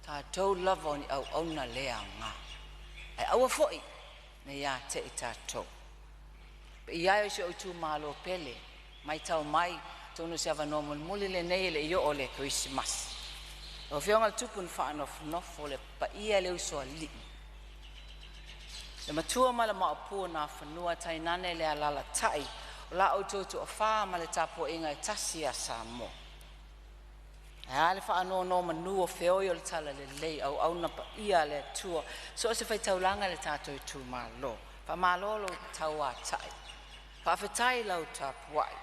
[SPEAKER 11] tatou lava o ni auauna le aoga. Ae aua foi ne i ia te i tatou. Paia e o si ou itumalo pele, matau mai atonu o se avanoa mulimuli lenei e le i oo le Kerisimasi. Lau Afioga i le Tupu na Faanofonofo, le paia i le Usoalii, le matua ma le maopu o Nafanua, tainane le alalatai o la outou toafa ma le tapuaiga e tasi ia Samoa. Ae a le faanonomanu o feoi o le talalelei, auauna paia a le Atua, so o se faitaulaga i le tatou itumalo. Faamalo lo tauatai, faafetai lau tapuai,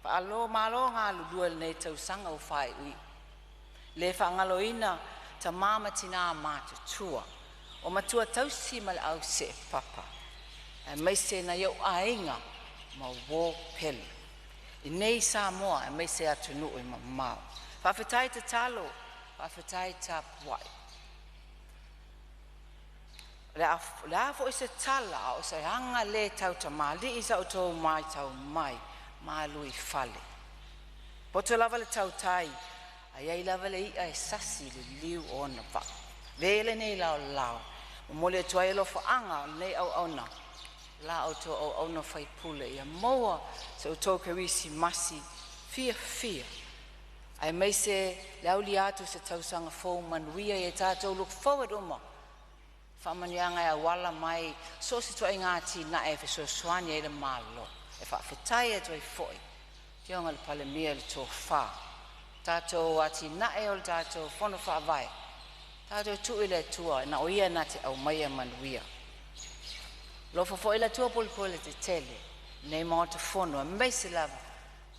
[SPEAKER 11] faalo malo galulue i lenei tausaga ua faaiuiu. Le faagaloina tamā ma tinā matutua o matua tausi ma le au seepapa, aemaise nai ou aiga ma uō pele. I nei Samoa aemaise atunuu e mamao. Faafetai tatalo, faafetai tapuai. O le a foi se tala a o se aga le tautamalii sa outou matau mai, malu i fale. Poto lava le tautai, a i ai lava le i'a e sasi i le liu o ona vaa. Avea lenei laolao momoli atu ai alofaaga o lenei auauna, la outou auauna faipule, ia maua se outou Kerisimasi fiafia aemaise le aulia atu o se tausaga fou manuia. Ia tatou look forward uma faamanuiaga e auala mai so o se ituaiga atinae e fesoasoani ai le Malo. E faafetai atu ai foi Afioga i le Palemia i le tofa, tatou atinae o le tatou Fono Faavae, tatou tuu i le Atua na o ia na te aumaia manuia. Alofa foi le Atua pulepule tetele nei Maota Fono aemaise lava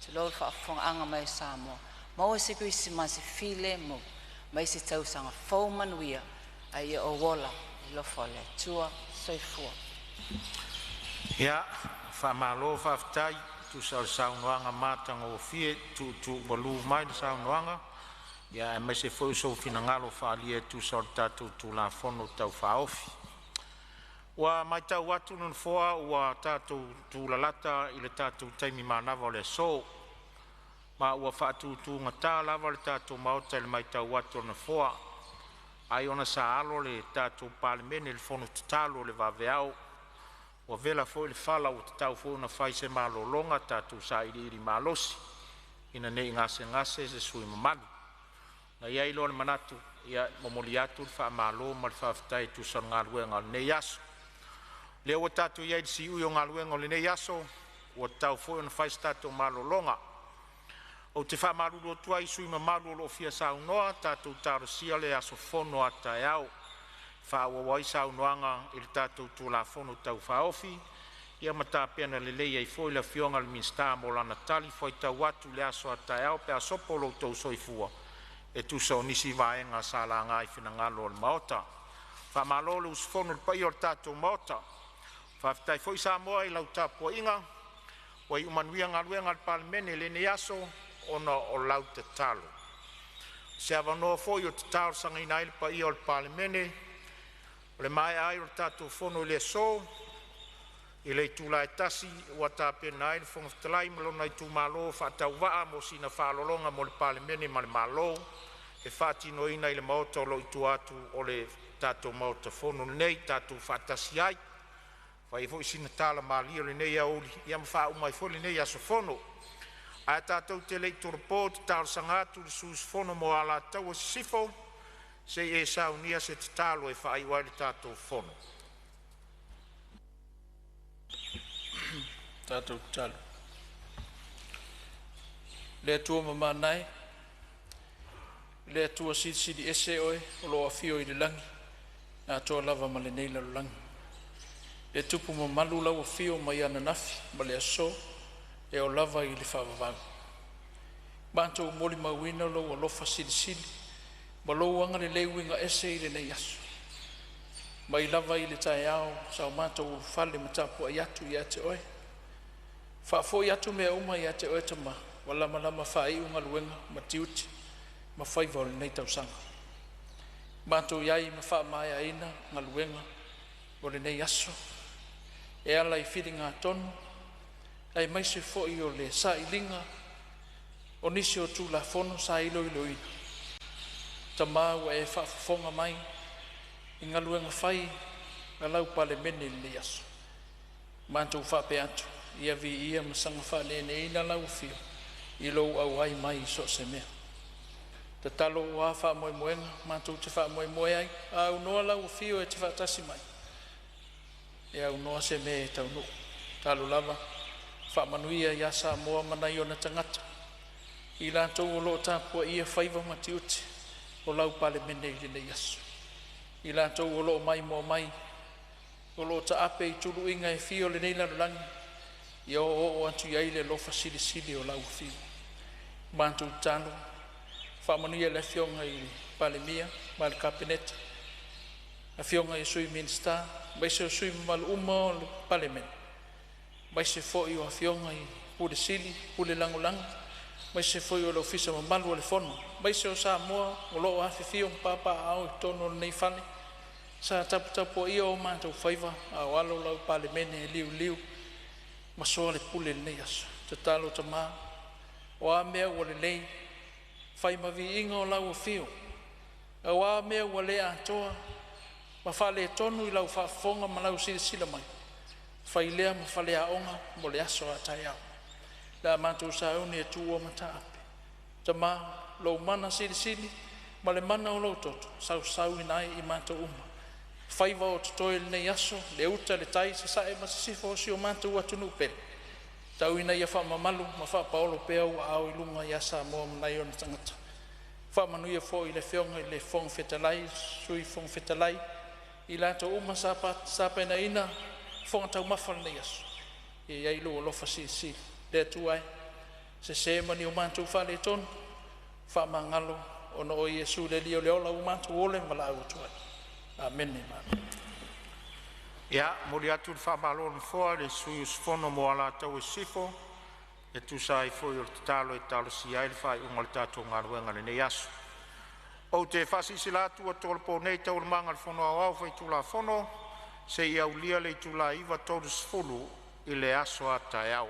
[SPEAKER 11] tulou le faafofogaaga mai o Samoa. Maua se Kerisimasi filemu mai se tausaga fou manuia a ia ou ola i le alofa o le Atua. Soifua.
[SPEAKER 1] Ia, faamalo faafetai tusa o le saunoaga matagofie tuutuumalu mai le saunoaga, ia aemaise foi o sou finagalo faaalia e tusa o le tatou Tulafono Tau Faaofi. Ua matau atu le Nofoa ua tatou tulalata i le tatou taimi manava o le aso. Ma ua faatutugata lava le tatou Maota i le matau atu a le Nofoa, ai ona sa alo le tatou Palemene i le fono tatalo i le vaveao. Ua vela foi le fala ua tatau foi ona fai se malologa, tatou sailiili malosi ina nei gasegase se sui usufono mamalu. Na i ai loa le manatu, ia, e momoli atu le faamalo ma le faafetai e tusa o le galuega o lenei aso. O lea ua tatou i ai i le siui o galuega o lenei aso, ua tatau foi ona fai se tatou malologa. Ou te faamalulu atu ai i sui usufono mamalu o lo o fia saunoa, tatou talosia le aso fono a taeao e faaauau ai saunoaga i le tatou Tulafono Tau Faaofi, ia ma tapena lelei ai foi le Afioga i le Minisita mo lana talifuaitau atu i le aso a taeao pe a sopo lo outou soifua e tusa o nisi vaega sa laga i finagalo o le Maota. Faamalo le usufono i le paia o le tatou Maota. Faafetai foi Samoa i lau tapuaiga, ua iu manuia galuega a le Palemene i lenei aso ona o lau tatalo. O se avanoa foi ou te talosagaina ai le paia o le Palemene, o le maea ai o le tatou fono i le aso i le itula e 1:00 ua tapena ai le Fofoga Fetalai ma lona itumalo faatauvaa mo sina faaaloaloga mo le Palemene ma le Malo, e faatinoina i le maota o lo o i tua atu o le tatou Maota Fono nei, tatou faatasi ai, fai ai foi sina tala malie i lenei aoauli ia ma faauma ai foi lenei aso fono. Ae tatou te le i tolopo, ou te talosaga atu i le sui usufono mo Alataua Sisifo se i e saunia se tatalo e faaiu ai le tatou fono.
[SPEAKER 7] Le Atua mamana e, le Atua silisili ese Oe o lo o afio i le lagi atoa lava ma lenei lalolagi. Le tupu mamalu lau afio mai ananafi ma le aso e oo lava i le faavavau. Matou molimauina lou alofa silisili ma lou agalelei uiga ese i lenei aso. Mai lava i le taeao sa o matou ulufale ma tapuai atu ia te Oe, faafoi atu mea uma ia te Oe Tama, ua lamalama faaiu galuega ma tiute ma faiva o lenei tausaga. Matou i ai ma faamaeaina galuega o lenei aso e ala i filiga tonu aemaise foi o le sailiga o nisi o Tulafono sa iloiloina. Tama ua e faafofoga mai i galuega fai a lau Palemene i lenei aso. Matou faapea atu, ia viia ma saga faaleleina lau Afio i lou auai mai i so o se mea. Tatalo ua faamoemoega matou te faamoemoe ai, a aunoa lau afio e te faatasi mai, e aunoa se mea e taunuu. Talu lava faamanuia ia Samoa ma nai ona tagata, i latou o lo o tapuaia faiva ma tiute o lau Palemene i lenei aso. I latou o lo o maimoa mai, o lo o taape i tuluiga e fia o lenei lalolagi, ia oooo atu i ai le alofa silisili o lau Afio. Matou tatalo, faamanuia i le Afioga i le Palemia ma le Kapeneta, afioga i Sui Minisita, aemaise o sui usufono mamalu uma o le Palemene, aemaise foi o afioga i Pule Sili, Pule Lagolago, aemaise foi o le Ofisa Mamalu o le Fono, aemaise o Samoa o lo o afifio ma papaaao i totonu o lenei fale, sa taputapuaia o matou faiva a o alo lau Palemene e liuliu ma soa le pule i lenei aso. Tatalo Tama, o a mea ua lelei, fai ma viiga o lau afio, a o a mea ua le atoa ma faaletonu i lau faafofoga ma lau silasila mai, fai lea ma faleaoga mo le aso a taeao pe a matou sauni e tuua mataape. Tama, lou mana silisili ma le mana o lou toto, sausauina ai i matou uma faiva o totoe i lenei aso, le uta, le tai, sasae ma sisifo o si o matou atunuu pele. Tau ina ia faamamalu ma faapaolo pea ou aao i luga ia Samoa ma nai ona tagata. Faamanuia foi i le Afioga i le Fofoga Fetalai, Sui Fofoga Fetalai, i latou uma sa tapenaina fofoga taumafa o lenei aso, ia i ai lou alofa silisili. Le Atua e, sese ma ni o matou faaletonu, faamagalo ona o Iesu le Alii o le ola ua matou ola ma valaau atu ai. Amene. Amene.
[SPEAKER 1] Ia, momoli atu le faamalo a le Nofoa i le sui usufono mo Alataua Sisifo e tusa ai foi o le tatalo e talosia ai le faaiuga o le tatou galuega i lenei aso. Ou te faasilasila atu ua tolopo nei Taualumaga a le Fono Aoao Faitulafono seia aulia le itula e 9:30 i le aso a taeao.